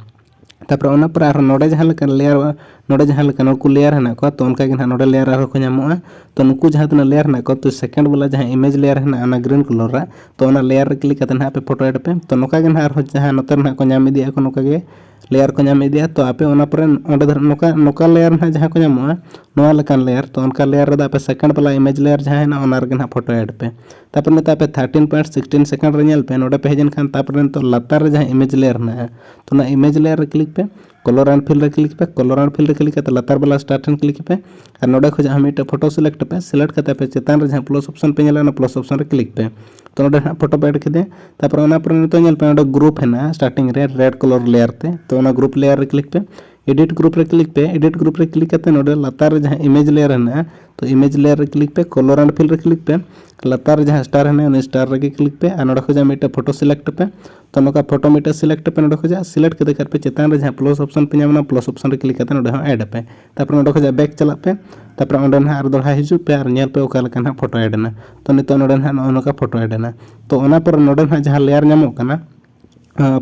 ᱛᱟᱨᱯᱚᱨᱮ ᱚᱱᱟ ᱯᱚᱨᱮ ᱟᱨᱦᱚᱸ ᱱᱚᱸᱰᱮ ᱡᱟᱦᱟᱸ ᱞᱮᱠᱟ ᱞᱮᱭᱟᱨ ᱱᱚᱸᱰᱮ ᱡᱟᱦᱟᱸ ᱞᱮᱠᱟ ᱱᱩᱠᱩ ᱞᱮᱭᱟᱨ ᱦᱮᱱᱟᱜ ᱠᱚᱣᱟ, ᱛᱚ ᱚᱱᱠᱟ ᱜᱮ ᱱᱟᱦᱟᱜ ᱱᱚᱸᱰᱮ ᱞᱮᱭᱟᱨ ᱟᱨᱦᱚᱸ ᱠᱚ ᱧᱟᱢᱚᱜᱼᱟ᱾ ᱛᱚ ᱱᱩᱠᱩ ᱡᱟᱦᱟᱸ ᱛᱤᱱᱟᱹᱜ ᱞᱮᱭᱟᱨ ᱦᱮᱱᱟᱜ ᱠᱚᱣᱟ, ᱛᱚ ᱥᱮᱠᱮᱱᱰ ᱵᱟᱞᱟ ᱡᱟᱦᱟᱸ ᱤᱢᱮᱡᱽ ᱞᱮᱭᱟᱨ ᱦᱮᱱᱟᱜᱼᱟ ᱚᱱᱟ ᱜᱨᱤᱱ ᱠᱟᱞᱟᱨ ᱨᱮ, ᱛᱚ ᱚᱱᱟ ᱞᱮᱭᱟᱨ ᱨᱮ ᱠᱞᱤᱠ ᱠᱟᱛᱮ ᱱᱟᱦᱟᱜ ᱯᱮ ᱯᱷᱳᱴᱳ ᱮᱰ ᱯᱮ᱾ ᱛᱚ ᱱᱚᱝᱠᱟ ᱜᱮ ᱱᱟᱦᱟᱜ ᱟᱨᱦᱚᱸ ᱡᱟᱦᱟᱸ ᱱᱚᱛᱮ ᱨᱮ ᱱᱟᱦᱟᱜ ᱠᱚ ᱧᱟᱢ ᱤᱫᱤᱭᱟ ᱠᱚ ᱱᱚᱝᱠᱟ ᱜᱮ ᱞᱮᱭᱟᱨ ᱠᱚ ᱧᱟᱢ ᱤᱫᱤᱭᱟ᱾ ᱛᱚ ᱟᱯᱮ ᱚᱱᱟ ᱯᱚᱨᱮ ᱚᱸᱰᱮ ᱫᱚ ᱱᱚᱝᱠᱟ ᱱᱚᱝᱠᱟ ᱞᱮᱭᱟᱨ ᱱᱟᱦᱟᱜ ᱡᱟᱦᱟᱸ ᱠᱚ ᱧᱟᱢᱚᱜᱼᱟ, ᱱᱚᱣᱟ ᱞᱮᱠᱟᱱ ᱞᱮᱭᱟᱨ, ᱛᱚ ᱚᱱᱠᱟ ᱞᱮᱭᱟᱨ ᱨᱮᱫᱚ ᱟᱯᱮ ᱥᱮᱠᱮᱱᱰ ᱵᱟᱞᱟ ᱤᱢᱮᱡᱽ ᱞᱮᱭᱟᱨ ᱡᱟᱦᱟᱸ ᱦᱮᱱᱟᱜᱼᱟ ᱚᱱᱟ ᱨᱮᱜᱮ ᱱᱟᱦᱟᱜ ᱯᱷᱳᱴᱳ ᱮᱰ ᱯᱮ᱾ ᱛᱟᱨᱯᱚᱨᱮ ᱱᱤᱛᱚᱜ ᱟᱯᱮ ᱛᱷᱟᱨᱴᱤᱱ ᱯᱚᱭᱮᱱᱴ ᱥᱤᱠᱥᱴᱤᱱ ᱥᱮᱠᱮᱱᱰ ᱨᱮ ᱧᱮᱞ ᱯᱮ, ᱱᱚᱰᱮ ᱯᱮ ᱦᱮᱡ ᱮᱱᱠᱷᱟᱱ ᱛᱟᱨᱯᱚᱨᱮ ᱱᱤᱛᱚᱜ ᱞᱟᱛᱟᱨ ᱨᱮ ᱡᱟᱦᱟᱸ ᱤᱢᱮᱡᱽ ᱞᱮᱭᱟᱨ ᱦᱮᱱᱟᱜᱼᱟ, ᱛᱚ ᱚᱱᱟ ᱤᱢᱮᱡᱽ ᱞᱮᱭᱟᱨ ᱨᱮ ᱠᱞᱤᱠ ᱯᱮ, ᱠᱚᱞᱚᱨ ᱮᱱᱰ ᱯᱷᱤᱞ ᱨᱮ ᱠᱞᱤᱠ ᱠᱟᱛᱮ ᱞᱟᱛᱟᱨ ᱵᱟᱞᱟ ᱥᱴᱟᱨ ᱴᱷᱮᱱ ᱠᱞᱤᱠ ᱯᱮ᱾ ᱟᱨ ᱱᱚᱰᱮ ᱠᱷᱚᱱᱟᱜ ᱦᱚᱸ ᱢᱤᱫᱴᱮᱱ ᱯᱷᱳᱴᱳ ᱥᱤᱞᱮᱠᱴ ᱯᱮ᱾ ᱥᱤᱞᱮᱠᱴ ᱠᱟᱛᱮ ᱟᱯᱮ ᱪᱮᱛᱟᱱ ᱨᱮ ᱡᱟᱦᱟᱸ ᱯᱞᱟᱥ ᱚᱯᱥᱚᱱ ᱯᱮ ᱧᱮᱞᱟ, ᱚᱱᱟ ᱯᱞᱟᱥ ᱚᱯᱥᱚᱱ ᱨᱮ ᱠᱞᱤᱠ ᱯᱮ᱾ ᱛᱚ ᱱᱚᱰᱮ ᱱᱟᱦᱟᱜ ᱯᱷᱳᱴᱳ ᱯᱮ ᱮᱰ ᱠᱮᱫᱟ᱾ ᱛᱟᱨᱯᱚᱨᱮ ᱚᱱᱟ ᱯᱚᱨᱮ ᱱᱤᱛᱚᱜ ᱧᱮᱞ ᱯᱮ, ᱱᱚᱰᱮ ᱜᱨᱩᱯ ᱦᱮᱱᱟᱜᱼᱟ ᱥᱴᱟᱨᱴᱤᱝ ᱨᱮ ᱨᱮᱰ ᱠᱟᱞᱟᱨ ᱞᱮᱭᱟᱨ ᱛᱮ, ᱛᱚ ᱚᱱᱟ ᱜᱨᱩᱯ ᱞᱮᱭᱟᱨ ᱨᱮ ᱠᱞᱤᱠ ᱯᱮ᱾ Edit group ᱨᱮ click ᱯᱮ᱾ Edit group ᱨᱮ click ᱠᱟᱛᱮ ᱱᱚᱰᱮ ᱞᱟᱛᱟᱨ ᱨᱮ ᱡᱟᱦᱟᱸ image layer ᱦᱮᱱᱟᱜᱼᱟ, ᱛᱚ image layer ᱨᱮ click ᱯᱮ, color and fill ᱨᱮ click ᱯᱮ᱾ ᱞᱟᱛᱟᱨ ᱨᱮ ᱡᱟᱦᱟᱸ star ᱦᱮᱱᱟᱜᱼᱟ, ᱩᱱᱤ star ᱨᱮᱜᱮ click ᱯᱮ ᱟᱨ ᱱᱚᱰᱮ ᱠᱷᱚᱱᱟᱜ ᱢᱤᱫᱴᱮᱱ photo select ᱯᱮ᱾ ᱛᱚ ᱱᱚᱝᱠᱟ photo ᱢᱤᱫᱴᱮᱱ select ᱯᱮ ᱱᱚᱰᱮ ᱠᱷᱚᱱᱟᱜ᱾ Select ᱠᱟᱛᱮ ᱠᱷᱟᱱ ᱯᱮ ᱪᱮᱛᱟᱱ ᱨᱮ ᱡᱟᱦᱟᱸ plus option ᱯᱮ ᱧᱟᱢ ᱮᱱᱟ, plus option ᱨᱮ click ᱠᱟᱛᱮ ᱱᱚᱰᱮ ᱦᱚᱸ add ᱯᱮ᱾ ᱛᱟᱨᱯᱚᱨᱮ ᱱᱚᱰᱮ ᱠᱷᱚᱱᱟᱜ back ᱪᱟᱞᱟᱜ ᱯᱮ᱾ ᱛᱟᱨᱯᱚᱨᱮ ᱚᱸᱰᱮ ᱱᱟᱦᱟᱜ ᱟᱨ ᱫᱚᱲᱦᱟ ᱦᱤᱡᱩᱜ ᱯᱮ ᱟᱨ ᱧᱮᱞ ᱯᱮ ᱚᱠᱟ ᱞᱮᱠᱟ ᱱᱟᱦᱟᱜ photo add ᱮᱱᱟ᱾ ᱛᱚ ᱱᱤᱛᱚᱜ ᱱᱚᱰᱮ ᱱᱟᱦᱟᱜ ᱱᱚᱜᱼᱚ ᱱᱚᱝᱠᱟ photo add ᱮᱱᱟ᱾ ᱛᱚ ᱚᱱᱟ ᱯᱚᱨᱮ ᱱᱚᱰᱮ ᱱᱟᱦᱟᱜ ᱡᱟᱦᱟᱸ layer ᱧᱟᱢᱚᱜ ᱠᱟᱱᱟ,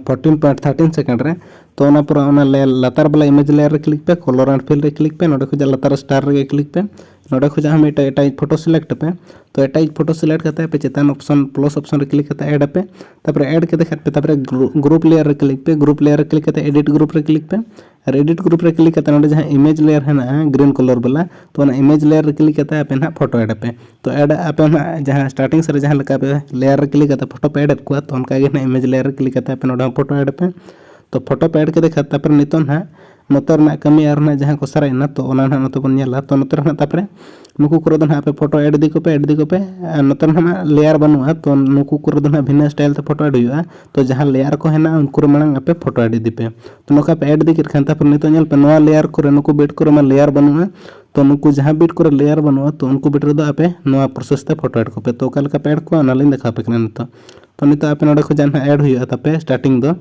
fourteen point thirteen second ᱨᱮ, ᱛᱚ ᱚᱱᱟ ᱯᱚᱨᱮ ᱚᱱᱟ layer ᱞᱟᱛᱟᱨ ᱵᱟᱞᱟ image layer ᱨᱮ click ᱯᱮ, color and fill ᱨᱮ click ᱯᱮ, ᱱᱚᱰᱮ ᱠᱷᱚᱱᱟᱜ ᱞᱟᱛᱟᱨ star ᱨᱮᱜᱮ click ᱯᱮ᱾ ᱱᱚᱰᱮ ᱠᱷᱚᱱᱟᱜ ᱦᱚᱸ ᱢᱤᱫᱴᱟᱝ ᱮᱴᱟᱜ photo select ᱯᱮ᱾ ᱛᱚ ᱮᱴᱟᱜ photo select ᱠᱟᱛᱮ ᱟᱯᱮ ᱪᱮᱛᱟᱱ option plus option ᱨᱮ click ᱠᱟᱛᱮ add ᱟᱯᱮ᱾ ᱛᱟᱨᱯᱚᱨᱮ add ᱠᱟᱛᱮ ᱠᱷᱟᱱ ᱯᱮ ᱛᱟᱨᱯᱚᱨᱮ group layer ᱨᱮ click ᱯᱮ᱾ Group layer ᱨᱮ click ᱠᱟᱛᱮ edit group ᱨᱮ click ᱯᱮ᱾ ᱟᱨ edit group ᱨᱮ click ᱠᱟᱛᱮ ᱱᱚᱰᱮ ᱡᱟᱦᱟᱸ image layer ᱦᱮᱱᱟᱜᱼᱟ green color ᱵᱟᱞᱟ, ᱛᱚ ᱚᱱᱟ image layer ᱨᱮ click ᱠᱟᱛᱮ ᱟᱯᱮ ᱱᱟᱦᱟᱜ photo add ᱟᱯᱮ᱾ ᱛᱚ add ᱟᱯᱮ ᱱᱟᱦᱟᱜ ᱡᱟᱦᱟᱸ starting ᱥᱮᱫ ᱨᱮ ᱡᱟᱦᱟᱸ ᱞᱮᱠᱟ ᱟᱯᱮ layer ᱨᱮ click ᱠᱟᱛᱮ photo ᱯᱮ add ᱮᱫ ᱠᱚᱣᱟ, ᱛᱚ ᱚᱱᱠᱟ ᱜᱮ ᱱᱟᱦᱟᱜ image layer ᱨᱮ click ᱠᱟᱛᱮ ᱟᱯᱮ ᱱᱚᱰᱮ ᱦᱚᱸ photo add ᱟᱯᱮ᱾ ᱛᱚ photo ᱯᱮ add ᱠᱮᱫ ᱠᱷᱟᱱ ᱛᱟᱨᱯᱚᱨᱮ ᱱᱤᱛᱚᱜ ᱱᱟᱦᱟᱜ ᱱᱚᱛᱮ ᱨᱮᱱᱟᱜ ᱠᱟᱹᱢᱤ ᱟᱨ ᱱᱟᱦᱟᱜ ᱡᱟᱦᱟᱸ ᱠᱚ ᱥᱟᱨᱮᱡ ᱮᱱᱟ, ᱛᱚ ᱚᱱᱟ ᱱᱟᱦᱟᱜ ᱱᱚᱛᱮ ᱵᱚᱱ ᱧᱮᱞᱟ᱾ ᱛᱚ ᱱᱚᱛᱮ ᱨᱮ ᱱᱟᱦᱟᱜ ᱛᱟᱨᱯᱚᱨᱮ ᱱᱩᱠᱩ ᱠᱚᱨᱮ ᱫᱚ ᱱᱟᱦᱟᱜ ᱟᱯᱮ photo add ᱤᱫᱤ ᱠᱚᱯᱮ, add ᱤᱫᱤ ᱠᱚᱯᱮ᱾ ᱟᱨ ᱱᱚᱛᱮ ᱨᱮ ᱱᱟᱦᱟᱜ layer ᱵᱟᱹᱱᱩᱜᱼᱟ, ᱛᱚ ᱱᱩᱠᱩ ᱠᱚᱨᱮ ᱫᱚ ᱱᱟᱦᱟᱜ ᱵᱷᱤᱱᱟᱹ style ᱛᱮ photo add ᱦᱩᱭᱩᱜᱼᱟ᱾ ᱛᱚ ᱡᱟᱦᱟᱸ layer ᱠᱚ ᱦᱮᱱᱟᱜᱼᱟ ᱩᱱᱠᱩ ᱨᱮ ᱢᱟᱲᱟᱝ ᱟᱯᱮ photo add ᱤᱫᱤ ᱯᱮ᱾ ᱛᱚ ᱱᱚᱝᱠᱟ ᱯᱮ add ᱤᱫᱤ ᱠᱮᱫ ᱠᱷᱟᱱ ᱛᱟᱨᱯᱚᱨᱮ ᱱᱤᱛᱚᱜ ᱧᱮᱞ ᱯᱮ ᱱᱚᱣᱟ layer ᱠᱚᱨᱮ, ᱱᱩᱠᱩ beat ᱠᱚᱨᱮ ᱢᱟ layer ᱵᱟᱹᱱᱩᱜᱼᱟ᱾ ᱛᱚ ᱱᱩᱠᱩ ᱡᱟᱦᱟᱸ beat ᱠᱚᱨᱮ layer ᱵᱟᱹᱱᱩᱜᱼᱟ, ᱛᱚ ᱩᱱᱠᱩ beat ᱨᱮᱫᱚ ᱟᱯᱮ ᱱᱚᱣᱟ process ᱛᱮ photo add ᱠᱚᱯᱮ᱾ ᱛᱚ ᱚᱠᱟ ᱞᱮᱠᱟ ᱯᱮ add ᱠᱚᱣᱟ ᱚᱱᱟ ᱞᱤᱧ ᱫᱮᱠᱷᱟᱣ ᱟᱯᱮ ᱠᱟᱱᱟ ᱱᱤᱛᱚᱜ᱾ ᱛᱚ ᱱᱤᱛᱚᱜ ᱟᱯᱮ ᱱᱚᱰᱮ ᱠᱷᱚᱱᱟᱜ ᱱᱟᱦᱟᱜ add ᱦᱩᱭᱩᱜᱼᱟ ᱛᱟᱯᱮ starting ᱫᱚ᱾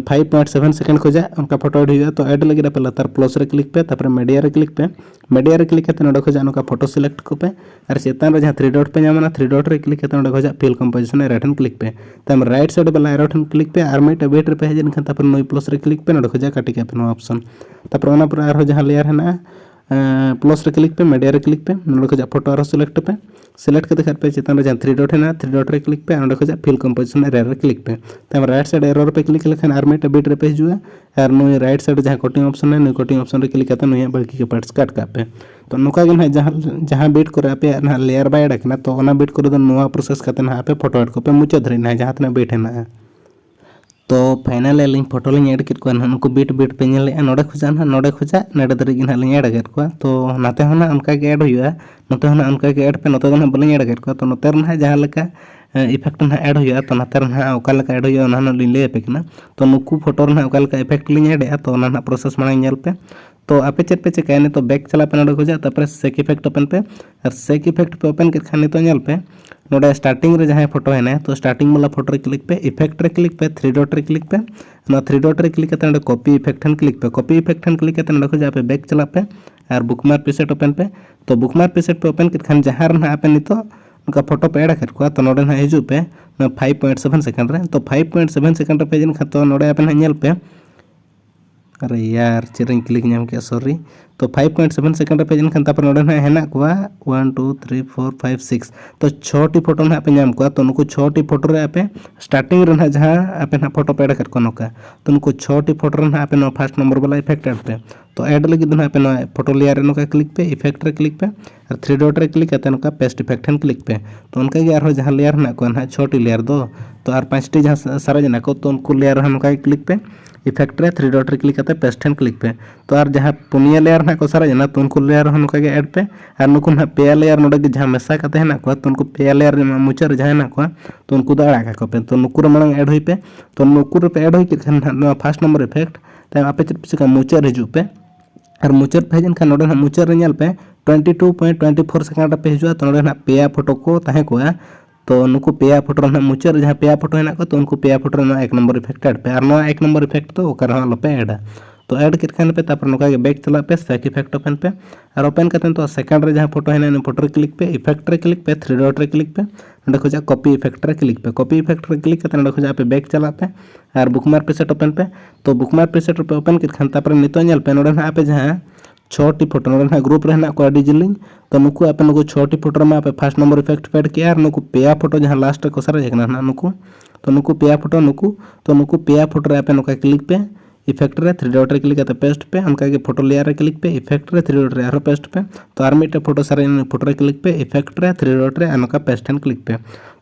ᱯᱷᱟᱭᱤᱵᱷ ᱯᱚᱭᱮᱱᱴ ᱥᱮᱵᱷᱮᱱ ᱥᱮᱠᱮᱱᱰ ᱠᱷᱚᱱᱟᱜ ᱚᱱᱠᱟ photo add ᱦᱩᱭᱩᱜᱼᱟ᱾ ᱛᱚ add ᱞᱟᱹᱜᱤᱫ ᱟᱯᱮ ᱞᱟᱛᱟᱨ plus ᱨᱮ click ᱯᱮ, ᱛᱟᱨᱯᱚᱨᱮ media ᱨᱮ click ᱯᱮ᱾ Media ᱨᱮ click ᱠᱟᱛᱮ ᱱᱚᱰᱮ ᱠᱷᱚᱱᱟᱜ ᱱᱚᱝᱠᱟ photo select ᱠᱚᱯᱮ ᱟᱨ ᱪᱮᱛᱟᱱ ᱨᱮ ᱡᱟᱦᱟᱸ three dot ᱯᱮ ᱧᱟᱢᱟ, ᱚᱱᱟ three dot ᱨᱮ click ᱠᱟᱛᱮ ᱱᱚᱰᱮ ᱠᱷᱚᱱᱟᱜ fill composition area ᱴᱷᱮᱱ click ᱯᱮ᱾ ᱛᱟᱭᱚᱢ right side ᱵᱟᱞᱟ arrow ᱴᱷᱮᱱ click ᱯᱮ ᱟᱨ ᱢᱤᱫᱴᱮᱱ beat ᱨᱮ ᱯᱮ ᱦᱮᱡ ᱞᱮᱱᱠᱷᱟᱱ ᱛᱟᱨᱯᱚᱨᱮ ᱱᱩᱭ plus ᱨᱮ click ᱯᱮ, ᱱᱚᱰᱮ ᱠᱷᱚᱱᱟᱜ ᱠᱟᱹᱴᱤ ᱠᱟᱜ ᱯᱮ ᱱᱚᱣᱟ option᱾ ᱛᱟᱨᱯᱚᱨᱮ ᱚᱱᱟ ᱯᱚᱨᱮ ᱟᱨᱦᱚᱸ ᱡᱟᱦᱟᱸ layer ᱦᱮᱱᱟᱜᱼᱟ, plus ᱨᱮ click ᱯᱮ, media ᱨᱮ click ᱯᱮ, ᱱᱚᱰᱮ ᱠᱷᱚᱱᱟᱜ photo ᱟᱨᱦᱚᱸ select ᱯᱮ᱾ Select ᱠᱟᱛᱮ ᱠᱷᱟᱱ ᱯᱮ ᱪᱮᱛᱟᱱ ᱨᱮ ᱡᱟᱦᱟᱸ three dot ᱦᱮᱱᱟᱜᱼᱟ, three dot ᱨᱮ click ᱯᱮ ᱟᱨ ᱚᱸᱰᱮ ᱠᱷᱚᱱᱟᱜ fill composition area ᱨᱮ click ᱯᱮ᱾ ᱛᱟᱭᱚᱢ right side arrow ᱨᱮᱯᱮ click ᱞᱮᱠᱷᱟᱱ ᱟᱨ ᱢᱤᱫᱴᱮᱱ beat ᱨᱮᱯᱮ ᱦᱤᱡᱩᱜᱼᱟ ᱟᱨ ᱱᱩᱭ right side ᱡᱟᱦᱟᱸ cutting option ᱦᱮᱱᱟᱜᱼᱟ, ᱱᱩᱭ cutting option ᱨᱮ click ᱠᱟᱛᱮ ᱱᱩᱭᱟᱜ ᱵᱟᱹᱠᱤ ᱠᱚ parts cut ᱠᱟᱜ ᱯᱮ᱾ ᱛᱚ ᱱᱚᱝᱠᱟ ᱜᱮ ᱱᱟᱦᱟᱜ ᱡᱟᱦᱟᱸ, ᱡᱟᱦᱟᱸ beat ᱠᱚᱨᱮ ᱟᱯᱮᱭᱟᱜ ᱱᱟᱦᱟᱜ layer ᱵᱟᱭ add ᱟᱠᱟᱱᱟ, ᱛᱚ ᱚᱱᱟ beat ᱠᱚᱨᱮ ᱫᱚ ᱱᱚᱣᱟ process ᱠᱟᱛᱮ ᱱᱟᱦᱟᱜ ᱟᱯᱮ photo add ᱠᱚᱯᱮ ᱢᱩᱪᱟᱹᱫ ᱫᱷᱟᱹᱨᱤᱡ ᱱᱟᱦᱟᱜ ᱡᱟᱦᱟᱸ ᱛᱤᱱᱟᱹᱜ beat ᱦᱮᱱᱟᱜᱼᱟ᱾ ᱛᱚ finally ᱟᱹᱞᱤᱧ photo ᱞᱤᱧ add ᱠᱮᱫ ᱠᱚᱣᱟ ᱱᱟᱦᱟᱜ, ᱱᱩᱠᱩ beat beat ᱯᱮ ᱧᱮᱞᱮᱫᱼᱟ, ᱱᱚᱰᱮ ᱠᱷᱚᱱᱟᱜ ᱱᱟᱦᱟᱜ, ᱱᱚᱰᱮ ᱠᱷᱚᱱᱟᱜ ᱱᱚᱰᱮ ᱫᱷᱟᱹᱨᱤᱡ ᱜᱮ ᱱᱟᱦᱟᱜ ᱞᱤᱧ add ᱠᱮᱫ ᱠᱚᱣᱟ᱾ ᱛᱚ ᱱᱟᱛᱮ ᱦᱚᱸ ᱱᱟᱦᱟᱜ ᱚᱱᱠᱟ ᱜᱮ add ᱦᱩᱭᱩᱜᱼᱟ, ᱱᱚᱛᱮ ᱦᱚᱸ ᱱᱟᱦᱟᱜ ᱚᱱᱠᱟ ᱜᱮ add ᱯᱮ, ᱱᱚᱛᱮ ᱫᱚ ᱱᱟᱦᱟᱜ ᱵᱟᱹᱞᱤᱧ add ᱠᱮᱫ ᱠᱚᱣᱟ᱾ ᱛᱚ ᱱᱚᱛᱮ ᱨᱮ ᱱᱟᱦᱟᱜ ᱡᱟᱦᱟᱸ ᱞᱮᱠᱟ effect ᱱᱟᱦᱟᱜ ᱮᱰ ᱦᱩᱭᱩᱜᱼᱟ᱾ ᱛᱚ ᱱᱟᱛᱮ ᱨᱮ ᱱᱟᱦᱟᱜ ᱚᱠᱟ ᱞᱮᱠᱟ ᱮᱰ ᱦᱩᱭᱩᱜᱼᱟ ᱚᱱᱟ ᱱᱟᱦᱟᱜ ᱞᱤᱧ ᱞᱟᱹᱭ ᱟᱯᱮ ᱠᱟᱱᱟ᱾ ᱛᱚ ᱱᱩᱠᱩ ᱯᱷᱳᱴᱳ ᱨᱮ ᱱᱟᱦᱟᱜ ᱚᱠᱟ ᱞᱮᱠᱟ effect ᱞᱤᱧ ᱮᱰ ᱮᱜᱼᱟ, ᱛᱚ ᱚᱱᱟ ᱱᱟᱦᱟᱜ ᱯᱨᱚᱥᱮᱥ ᱢᱟᱲᱟᱝ ᱧᱮᱞ ᱯᱮ᱾ ᱛᱚ ᱟᱯᱮ ᱪᱮᱫ ᱯᱮ ᱪᱮᱠᱟᱭᱟ, ᱱᱤᱛᱚᱜ ᱵᱮᱠ ᱪᱟᱞᱟᱜ ᱯᱮ ᱱᱚᱰᱮ ᱠᱷᱚᱱᱟᱜ, ᱛᱟᱨᱯᱚᱨᱮ ᱥᱮᱠ ᱤᱯᱷᱮᱠᱴ ᱳᱯᱮᱱ ᱯᱮ᱾ ᱟᱨ ᱥᱮᱠ ᱤᱯᱷᱮᱠᱴ ᱯᱮ ᱳᱯᱮᱱ ᱠᱮᱫ ᱠᱷᱟᱱ ᱱᱤᱛᱚᱜ ᱧᱮᱞ ᱯᱮ, ᱱᱚᱰᱮ ᱥᱴᱟᱨᱴᱤᱝ ᱨᱮ ᱡᱟᱦᱟᱸᱭ ᱯᱷᱳᱴᱳ ᱦᱮᱱᱟᱭᱟ, ᱛᱚ ᱥᱴᱟᱨᱴᱤᱝ ᱵᱟᱞᱟ ᱯᱷᱳᱴᱳ ᱨᱮ ᱠᱞᱤᱠ ᱯᱮ, ᱤᱯᱷᱮᱠᱴ ᱨᱮ ᱠᱞᱤᱠ ᱯᱮ, ᱛᱷᱨᱤ ᱰᱚᱴ ᱨᱮ ᱠᱞᱤᱠ ᱯᱮ᱾ ᱱᱚᱣᱟ ᱛᱷᱨᱤ ᱰᱚᱴ ᱨᱮ ᱠᱞᱤᱠ ᱠᱟᱛᱮ ᱱᱚᱰᱮ ᱠᱚᱯᱤ ᱤᱯᱷᱮᱠᱴ ᱴᱷᱮᱱ ᱠᱞᱤᱠ ᱯᱮ᱾ ᱠᱚᱯᱤ ᱤᱯᱷᱮᱠᱴ ᱴᱷᱮᱱ ᱠᱞᱤᱠ ᱠᱟᱛᱮ ᱱᱚᱰᱮ ᱠᱷᱚᱱᱟᱜ ᱟᱯᱮ ᱵᱮᱠ ᱪᱟᱞᱟᱜ ᱯᱮ ᱟᱨ ᱵᱩᱠᱢᱟᱨᱠ ᱯᱨᱤᱥᱮᱴ ᱳᱯᱮᱱ ᱯᱮ᱾ ᱛᱚ ᱵᱩᱠᱢᱟᱨᱠ ᱯᱨᱤᱥᱮᱴ ᱯᱮ ᱳᱯᱮᱱ ᱠᱮᱫ ᱠᱷᱟᱱ ᱡᱟᱦᱟᱸ ᱨᱮ ᱱᱟᱦᱟᱜ ᱟᱯᱮ ᱱᱤᱛᱚᱜ ᱱᱚᱝᱠᱟ ᱯᱷᱳᱴᱳ ᱯᱮ ᱮᱰ ᱟᱠᱟᱫ ᱠᱚᱣᱟ, ᱛᱚ ᱱᱚᱰᱮ ᱱᱟᱦᱟᱜ ᱦᱤᱡᱩᱜ ᱯᱮ ᱱᱚᱣᱟ ᱯᱷᱟᱭᱤᱵᱷ ᱯᱚᱭᱮᱱᱴ ᱥᱮᱵᱷᱮᱱ ᱥᱮᱠᱮᱱᱰ ᱨᱮ᱾ ᱛᱚ ᱯᱷᱟᱭᱤᱵᱷ ᱯᱚᱭᱮᱱᱴ ᱥᱮᱵᱷᱮᱱ ᱥᱮᱠᱮᱱᱰ ᱨᱮ ᱯᱮ ᱦᱮᱡ ᱮᱱ ᱠᱷᱟᱱ, ᱛᱚ ᱱᱚᱰᱮ ᱟᱯᱮ ᱱᱟᱦᱟᱜ ᱧᱮᱞ ᱯᱮ, ᱟᱨᱮ ᱭᱟᱨ, ᱪᱮᱫ ᱨᱮᱧ ᱠᱞᱤᱠ ᱧᱟᱢ ᱠᱮᱫᱼᱟ, ᱥᱚᱨᱤ᱾ ᱛᱚ ᱯᱷᱟᱭᱤᱵᱷ ᱯᱚᱭᱮᱱᱴ ᱥᱮᱵᱷᱮᱱ ᱥᱮᱠᱮᱱᱰ ᱨᱮ ᱯᱮ ᱦᱮᱡ ᱮᱱ ᱠᱷᱟᱱ, ᱛᱟᱨᱯᱚᱨᱮ ᱱᱚᱰᱮ ᱱᱟᱦᱟᱜ ᱦᱮᱱᱟᱜ ᱠᱚᱣᱟ one, two, three, four, five, six. ᱛᱚ ᱪᱷᱚᱴᱤ ᱯᱷᱳᱴᱳ ᱱᱟᱦᱟᱜ ᱯᱮ ᱧᱟᱢ ᱠᱚᱣᱟ᱾ ᱛᱚ ᱱᱩᱠᱩ ᱪᱷᱚᱴᱤ ᱯᱷᱳᱴᱳ ᱨᱮ ᱟᱯᱮ ᱥᱴᱟᱨᱴᱤᱝ ᱨᱮ ᱱᱟᱦᱟᱜ ᱡᱟᱦᱟᱸ ᱟᱯᱮ ᱱᱟᱦᱟᱜ ᱯᱷᱳᱴᱳ ᱯᱮ ᱮᱰ ᱟᱠᱟᱫ ᱠᱚᱣᱟ ᱱᱚᱝᱠᱟ, ᱛᱚ ᱱᱩᱠᱩ ᱪᱷᱚᱴᱤ ᱯᱷᱳᱴᱳ ᱨᱮ ᱱᱟᱦᱟᱜ ᱟᱯᱮ ᱱᱚᱣᱟ ᱯᱷᱟᱥᱴ ᱱᱚᱢᱵᱚᱨ ᱵᱟᱞᱟ ᱤᱯᱷᱮᱠᱴ ᱮᱰ ᱯᱮ᱾ ᱛᱚ ᱮᱰ ᱞᱟᱹᱜᱤᱫ ᱫᱚ ᱱᱟᱦᱟᱜ ᱟᱯᱮ ᱱᱚᱣᱟ ᱯᱷᱳᱴᱳ ᱞᱮᱭᱟᱨ ᱨᱮ ᱱᱚᱝᱠᱟ ᱠᱞᱤᱠ ᱯᱮ, ᱤᱯᱷᱮᱠᱴ ᱨᱮ ᱠᱞᱤᱠ ᱯᱮ, ᱟᱨ ᱛᱷᱨᱤ ᱰᱚᱴ ᱨᱮ ᱠᱞᱤᱠ ᱠᱟᱛᱮ ᱱᱚᱝᱠᱟ ᱯᱮᱥᱴ ᱤᱯᱷᱮᱠᱴ ᱴᱷᱮᱱ ᱠᱞᱤᱠ ᱯᱮ᱾ ᱛᱚ ᱚᱱᱠᱟ ᱜᱮ ᱟᱨᱦᱚᱸ ᱡᱟᱦᱟᱸ ᱞᱮᱭᱟᱨ ᱦᱮᱱᱟᱜ ᱠᱚᱣᱟ ᱱᱟᱦᱟᱜ ᱪᱷᱚᱴᱤ ᱞᱮᱭᱟᱨ ᱫᱚ, ᱛᱚ ᱟᱨ ᱯᱟᱸᱪᱴᱤ ᱡᱟᱦᱟᱸ ᱥᱟ-, ᱥᱟᱨᱮᱡ ᱮᱱᱟ ᱠᱚ, ᱛᱚ ᱩᱱᱠᱩ ᱞᱮᱭᱟᱨ ᱨᱮᱦᱚᱸ ᱱᱚᱝᱠᱟ ᱜᱮ ᱠᱞᱤᱠ ᱯᱮ, ᱤᱯᱷᱮᱠᱴ ᱨᱮ ᱛᱷᱨᱤ ᱰᱚᱴ ᱨᱮ ᱠᱞᱤᱠ ᱠᱟᱛᱮ ᱯᱮᱥᱴ ᱴᱷᱮᱱ ᱠᱞᱤᱠ ᱯᱮ᱾ ᱛᱚ ᱟᱨ ᱡᱟᱦᱟᱸ ᱯᱩᱱᱭᱟᱹ ᱞᱮᱭᱟᱨ ᱱᱟᱦᱟᱜ ᱠᱚ ᱥᱟᱨᱮᱡ ᱮᱱᱟ, ᱛᱚ ᱩᱱᱠᱩ ᱞᱮᱭᱟᱨ ᱦᱚᱸ ᱱᱚᱝᱠᱟ ᱜᱮ ᱮᱰ ᱯᱮ᱾ ᱟᱨ ᱱᱩᱠᱩ ᱱᱟᱦᱟᱜ ᱯᱮᱭᱟ ᱞᱮᱭᱟᱨ ᱱᱚᱰᱮ ᱜᱮ ᱡᱟᱦᱟᱸ ᱢᱮᱥᱟ ᱠᱟᱛᱮ ᱦᱮᱱᱟᱜ ᱠᱚᱣᱟ, ᱛᱚ ᱩᱱᱠᱩ ᱯᱮᱭᱟ ᱞᱮᱭᱟᱨ ᱢᱩᱪᱟᱹᱫ ᱨᱮ ᱡᱟᱦᱟᱸ ᱦᱮᱱᱟᱜ ᱠᱚᱣᱟ, ᱛᱚ ᱩᱱᱠᱩ ᱫᱚ ᱟᱲᱟᱜ ᱠᱟᱠᱚ ᱯᱮ᱾ ᱛᱚ ᱱᱩᱠᱩ ᱨᱮ ᱯᱮ ᱮᱰ ᱦᱩᱭ ᱠᱮᱫ ᱠᱷᱟᱱ ᱱᱟᱦᱟᱜ ᱱᱚᱣᱟ ᱯᱷᱟᱥᱴ ᱱᱚᱢᱵᱚᱨ ᱤᱯᱷᱮᱠᱴ ᱛᱟᱭᱚᱢ ᱟᱯᱮ ᱪᱮᱫ ᱯᱮ ᱪᱤᱠᱟ, ᱢᱩᱪᱟᱹᱫ ᱨᱮ ᱦᱤᱡᱩᱜ ᱯᱮ᱾ ᱟᱨ ᱢᱩᱪᱟᱹᱫ ᱯᱮ ᱦᱮᱡ ᱮᱱᱠᱷᱟᱱ ᱱᱚᱰᱮ ᱱᱟᱦᱟᱜ ᱢᱩᱪᱟᱹᱫ ᱨᱮ ᱧᱮᱞ ᱯᱮ, twenty two point twenty four second ᱨᱮ ᱯᱮ ᱦᱤᱡᱩᱜᱼᱟ᱾ ᱛᱚ ᱱᱚᱰᱮ ᱱᱟᱦᱟᱜ ᱯᱮᱭᱟ ᱯᱷᱳᱴᱳ ᱠᱚ ᱛᱟᱦᱮᱸ ᱠᱚᱜᱼᱟ᱾ ᱛᱚ ᱱᱩᱠᱩ ᱯᱮᱭᱟ ᱯᱷᱳᱴᱳ ᱨᱮ ᱱᱟᱦᱟᱜ ᱢᱩᱪᱟᱹᱫ ᱨᱮ ᱡᱟᱦᱟᱸ ᱯᱮᱭᱟ ᱯᱷᱳᱴᱳ ᱦᱮᱱᱟᱜ ᱠᱚᱣᱟ, ᱛᱚ ᱩᱱᱠᱩ ᱯᱮᱭᱟ ᱯᱷᱳᱴᱳ ᱨᱮ ᱱᱚᱣᱟ ᱮᱠ ᱱᱚᱢᱵᱚᱨ ᱤᱯᱷᱮᱠᱴ ᱮᱰ ᱯᱮ, ᱟᱨ ᱱᱚᱣᱟ ᱮᱠ ᱱᱚᱢᱵᱚᱨ ᱤᱯᱷᱮᱠᱴ ᱫᱚ ᱚᱠᱟ ᱨᱮᱦᱚᱸ ᱟᱞᱚᱯᱮ ᱮᱰᱟ᱾ ᱛᱚ ᱮᱰ ᱠᱮᱫ ᱠᱷᱟᱱ ᱯᱮ, ᱛᱟᱨᱯᱚᱨ ᱱᱚᱝᱠᱟ ᱜᱮ ᱵᱮᱠ ᱪᱟᱞᱟᱜ ᱯᱮ, ᱥᱮᱠ ᱤᱯᱷᱮᱠᱴ ᱳᱯᱮᱱ ᱯᱮ, ᱟᱨ ᱳᱯᱮᱱ ᱠᱟᱛᱮ ᱱᱤᱛᱚᱜ ᱥᱮᱠᱮᱱᱰ ᱨᱮ ᱡᱟᱦᱟᱸ ᱯᱷᱳᱴᱳ ᱦᱮᱱᱟᱜᱼᱟ, ᱤᱱᱟᱹ ᱯᱷᱳᱴᱳ ᱨᱮ ᱠᱞᱤᱠ ᱯᱮ, ᱤᱯᱷᱮᱠᱴ ᱨᱮ ᱠᱞᱤᱠ ᱯᱮ, ᱛᱷᱨᱤ ᱰᱚᱴ ᱨᱮ ᱠᱞᱤᱠ ᱯᱮ, ᱱᱚᱸᱰᱮ ᱠᱷᱚᱱᱟᱜ ᱠᱚᱯᱤ ᱤᱯᱷᱮᱠᱴ ᱨᱮ ᱠᱞᱤᱠ ᱯᱮ᱾ ᱠᱚᱯᱤ ᱤᱯᱷᱮᱠᱴ ᱨᱮ ᱠᱞᱤᱠ ᱠᱟᱛᱮ ᱱᱚᱸᱰᱮ ᱠᱷᱚᱱᱟᱜ ᱟᱯᱮ ᱵᱮᱠ ᱪᱟᱞᱟᱜ ᱯᱮ ᱟᱨ ᱵᱩᱠᱢᱟᱨᱠ ᱯᱨᱤᱥᱮᱴ ᱳᱯᱮᱱ ᱯᱮ᱾ ᱛᱚ ᱵᱩᱠᱢᱟᱨᱠ ᱯᱨᱤᱥᱮᱴ ᱨᱮᱯᱮ ᱳᱯᱮᱱ ᱠᱮᱫ ᱠᱷᱟᱱ, ᱛᱟᱨᱯᱚᱨᱮ ᱱᱤᱛᱚᱜ ᱧᱮᱞ ᱯᱮ, ᱱᱚᱸᱰᱮ ᱱᱟᱦᱟᱜ ᱟᱯᱮ ᱡᱟᱦᱟᱸ ᱪᱷᱚᱴᱤ ᱯᱷᱳᱴᱳ ᱱᱚᱸᱰᱮ ᱱᱟᱦᱟᱜ ᱜᱨᱩᱯ ᱨᱮ ᱦᱮᱱᱟᱜ ᱠᱚᱣᱟ ᱟᱹᱰᱤ ᱡᱤᱞᱤᱧ᱾ ᱛᱚ ᱱᱩᱠᱩ ᱟᱯᱮ ᱱᱩᱠᱩ ᱪᱷᱚᱴᱤ ᱯᱷᱳᱴᱳ ᱨᱮᱢᱟ ᱟᱯᱮ ᱯᱷᱟᱥᱴ ᱱᱚᱢᱵᱚᱨ ᱤᱯᱷᱮᱠᱴ ᱯᱮ ᱮᱰ ᱠᱮᱜᱼᱟ, ᱟᱨ ᱱᱩᱠᱩ ᱯᱮᱭᱟ ᱯᱷᱳᱴᱳ ᱡᱟᱦᱟᱸ ᱞᱟᱥᱴ ᱨᱮᱠᱚ ᱥᱟᱨᱮᱡ ᱟᱠᱟᱱᱟ ᱱᱟᱦᱟᱜ ᱱᱩᱠᱩ, ᱛᱚ ᱱᱩᱠᱩ ᱯᱮᱭᱟ ᱯᱷᱳᱴᱳ ᱱᱩᱠᱩ, ᱛᱚ ᱱᱩᱠᱩ ᱯᱮᱭᱟ ᱯᱷᱳᱴᱳ ᱨᱮ ᱟᱯᱮ ᱱᱚᱝᱠᱟ ᱠᱞᱤᱠ ᱯᱮ, ᱤᱯᱷᱮᱠᱴ ᱨᱮ ᱛᱷᱨᱤ ᱰᱚᱴ ᱨᱮ ᱠᱞᱤᱠ ᱠᱟᱛᱮ ᱯᱮᱥᱴ ᱯᱮ, ᱚᱱᱠᱟ ᱜᱮ ᱯᱷᱳᱴᱳ ᱞᱮᱭᱟᱨ ᱨᱮ ᱠᱞᱤᱠ ᱯᱮ, ᱤᱯᱷᱮᱠᱴ ᱨᱮ ᱛᱷᱨᱤ ᱰᱚᱴ ᱨᱮ ᱟᱨᱦᱚᱸ ᱯᱮᱥᱴ ᱯᱮ᱾ ᱛᱚ ᱟᱨ ᱢᱤᱫᱴᱮᱱ ᱯᱷᱳᱴᱳ ᱥᱟᱨᱮᱡ ᱮᱱᱟ, ᱯᱷᱳᱴᱳ ᱨᱮ ᱠᱞᱤᱠ ᱯᱮ, ᱤᱯᱷᱮᱠᱴ ᱨᱮ ᱛᱷᱨᱤ ᱰᱚᱴ ᱨᱮ ᱟᱨ ᱱᱚᱝᱠᱟ ᱯᱮᱥᱴ ᱴᱷᱮᱱ ᱠᱞᱤᱠ ᱯᱮ᱾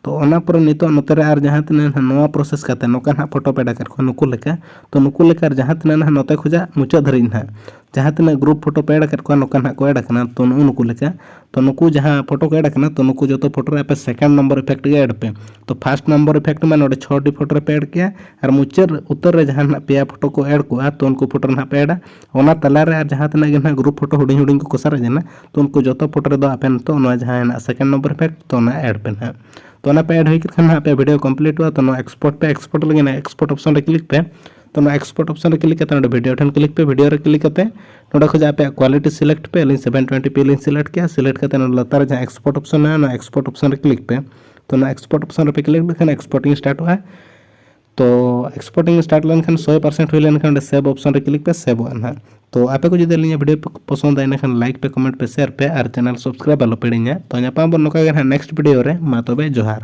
ᱛᱚ ᱚᱱᱟ ᱯᱚᱨᱮ ᱱᱤᱛᱚᱜ ᱱᱚᱛᱮ ᱨᱮ ᱟᱨ ᱡᱟᱦᱟᱸ ᱛᱤᱱᱟᱹᱜ ᱱᱟᱦᱟᱜ ᱱᱚᱣᱟ process ᱠᱟᱛᱮ ᱱᱚᱝᱠᱟ ᱱᱟᱦᱟᱜ ᱯᱷᱳᱴᱳ ᱯᱮ ᱮᱰ ᱟᱠᱟᱫ ᱠᱚᱣᱟ ᱱᱩᱠᱩ ᱞᱮᱠᱟ, ᱛᱚ ᱱᱩᱠᱩ ᱞᱮᱠᱟ ᱟᱨ ᱡᱟᱦᱟᱸ ᱛᱤᱱᱟᱹᱜ ᱱᱟᱦᱟᱜ ᱱᱚᱛᱮ ᱠᱷᱚᱱᱟᱜ ᱢᱩᱪᱟᱹᱫ ᱫᱷᱟᱹᱨᱤᱡ ᱱᱟᱦᱟᱜ ᱡᱟᱦᱟᱸ ᱛᱤᱱᱟᱹᱜ ᱜᱨᱩᱯ ᱯᱷᱳᱴᱳ ᱯᱮ ᱮᱰ ᱟᱠᱟᱫ ᱠᱚᱣᱟ ᱱᱚᱝᱠᱟ ᱱᱟᱦᱟᱜ ᱠᱚ ᱮᱰ ᱟᱠᱟᱱᱟ᱾ ᱛᱚ ᱱᱩᱜᱼᱩ ᱱᱩᱠᱩ ᱞᱮᱠᱟ, ᱛᱚ ᱱᱩᱠᱩ ᱡᱟᱦᱟᱸ ᱯᱷᱳᱴᱳ ᱠᱚ ᱮᱰ ᱟᱠᱟᱱᱟ, ᱛᱚ ᱱᱩᱠᱩ ᱡᱚᱛᱚ ᱯᱷᱳᱴᱳ ᱨᱮ ᱟᱯᱮ second number effect ᱜᱮ ᱮᱰ ᱯᱮ᱾ ᱛᱚ first number effect ᱢᱟ ᱱᱚᱰᱮ ᱪᱷᱚᱴᱤ ᱯᱷᱳᱴᱳ ᱨᱮ ᱯᱮ ᱮᱰ ᱠᱮᱜᱼᱟ, ᱟᱨ ᱢᱩᱪᱟᱹᱫ ᱩᱛᱟᱹᱨ ᱨᱮ ᱡᱟᱦᱟᱸ ᱱᱟᱦᱟᱜ ᱯᱮᱭᱟ ᱯᱷᱳᱴᱳ ᱠᱚ ᱮᱰ ᱠᱚᱜᱼᱟ, ᱛᱚ ᱩᱱᱠᱩ ᱯᱷᱳᱴᱳ ᱨᱮ ᱱᱟᱦᱟᱜ ᱯᱮ ᱮᱰᱟ᱾ ᱚᱱᱟ ᱛᱟᱞᱟ ᱨᱮ ᱟᱨ ᱡᱟᱦᱟᱸ ᱛᱤᱱᱟᱹᱜ ᱜᱮ ᱱᱟᱦᱟᱜ ᱜᱨᱩᱯ ᱯᱷᱳᱴᱳ ᱦᱩᱰᱤᱧ ᱦᱩᱰᱤᱧ ᱠᱚᱠᱚ ᱥᱟᱨᱮᱡ ᱮᱱᱟ, ᱛᱚ ᱩᱱᱠᱩ ᱡᱚᱛᱚ ᱯᱷᱳᱴᱳ ᱨᱮᱫᱚ ᱟᱯᱮ ᱱᱤᱛᱚᱜ ᱱᱚᱣᱟ ᱡᱟᱦᱟᱸ ᱦᱮᱱᱟᱜ second number effect, ᱛᱚ ᱚᱱᱟ ᱮᱰ ᱯᱮ ᱱᱟᱦᱟᱜ᱾ ᱛᱚ ᱚᱱᱟ ᱯᱮ ᱮᱰ ᱦᱩᱭ ᱠᱮᱫ ᱠᱷᱟᱱ ᱱᱟᱦᱟᱜ ᱟᱯᱮᱭᱟᱜ ᱵᱷᱤᱰᱤᱭᱳ ᱠᱚᱢᱯᱞᱤᱴᱚᱜᱼᱟ᱾ ᱛᱚ ᱱᱚᱣᱟ export ᱯᱮ, export ᱞᱟᱹᱜᱤᱫ ᱱᱚᱣᱟ export option ᱨᱮ ᱠᱞᱤᱠ ᱯᱮ᱾ ᱛᱚ ᱱᱚᱣᱟ export option ᱨᱮ ᱠᱞᱤᱠ ᱠᱟᱛᱮ ᱱᱚᱰᱮ ᱵᱷᱤᱰᱤᱭᱳ ᱴᱷᱮᱱ ᱠᱞᱤᱠ ᱯᱮ᱾ ᱵᱷᱤᱰᱤᱭᱳ ᱨᱮ ᱠᱞᱤᱠ ᱠᱟᱛᱮ ᱱᱚᱰᱮ ᱠᱷᱚᱱᱟᱜ ᱟᱯᱮᱭᱟᱜ quality select ᱯᱮ᱾ ᱟᱹᱞᱤᱧ seven twenty p ᱞᱤᱧ select ᱠᱮᱜᱼᱟ᱾ Select ᱠᱟᱛᱮ ᱱᱚᱰᱮ ᱞᱟᱛᱟᱨ ᱨᱮ ᱡᱟᱦᱟᱸ export option ᱢᱮᱱᱟᱜᱼᱟ, ᱚᱱᱟ export option ᱨᱮ ᱠᱞᱤᱠ ᱯᱮ᱾ ᱛᱚ ᱚᱱᱟ export option ᱨᱮᱯᱮ ᱠᱞᱤᱠ ᱞᱮᱠᱷᱟᱱ exporting ᱥᱴᱟᱨᱴᱚᱜᱼᱟ᱾ ᱛᱚ exporting ᱥᱴᱟᱨᱴ ᱞᱮᱱᱠᱷᱟᱱ ᱥᱚᱭ percent ᱦᱩᱭ ᱞᱮᱱᱠᱷᱟᱱ ᱚᱸᱰᱮ save option ᱨᱮ ᱠᱞᱤᱠ ᱯᱮ, ᱥᱮᱵᱷᱚᱜᱼᱟ ᱱᱟᱦᱟᱜ᱾ ᱛᱚ ᱟᱯᱮ ᱠᱚ ᱡᱩᱫᱤ ᱟᱹᱞᱤᱧᱟᱜ ᱵᱷᱤᱰᱤᱭᱳ ᱯᱮ ᱯᱚᱥᱚᱸᱫᱟ, ᱮᱸᱰᱮᱠᱷᱟᱱ like ᱯᱮ, comment ᱯᱮ, share ᱯᱮ ᱟᱨ channel subscribe ᱟᱞᱚ ᱯᱮ ᱦᱤᱲᱤᱧᱟ᱾ ᱛᱚ ᱧᱟᱯᱟᱢ ᱟᱵᱚᱱ ᱱᱚᱝᱠᱟ ᱜᱮ ᱱᱟᱦᱟᱜ next ᱵᱷᱤᱰᱤᱭᱳ ᱨᱮ᱾ ᱢᱟ ᱛᱚᱵᱮ ᱡᱚᱦᱟᱨ᱾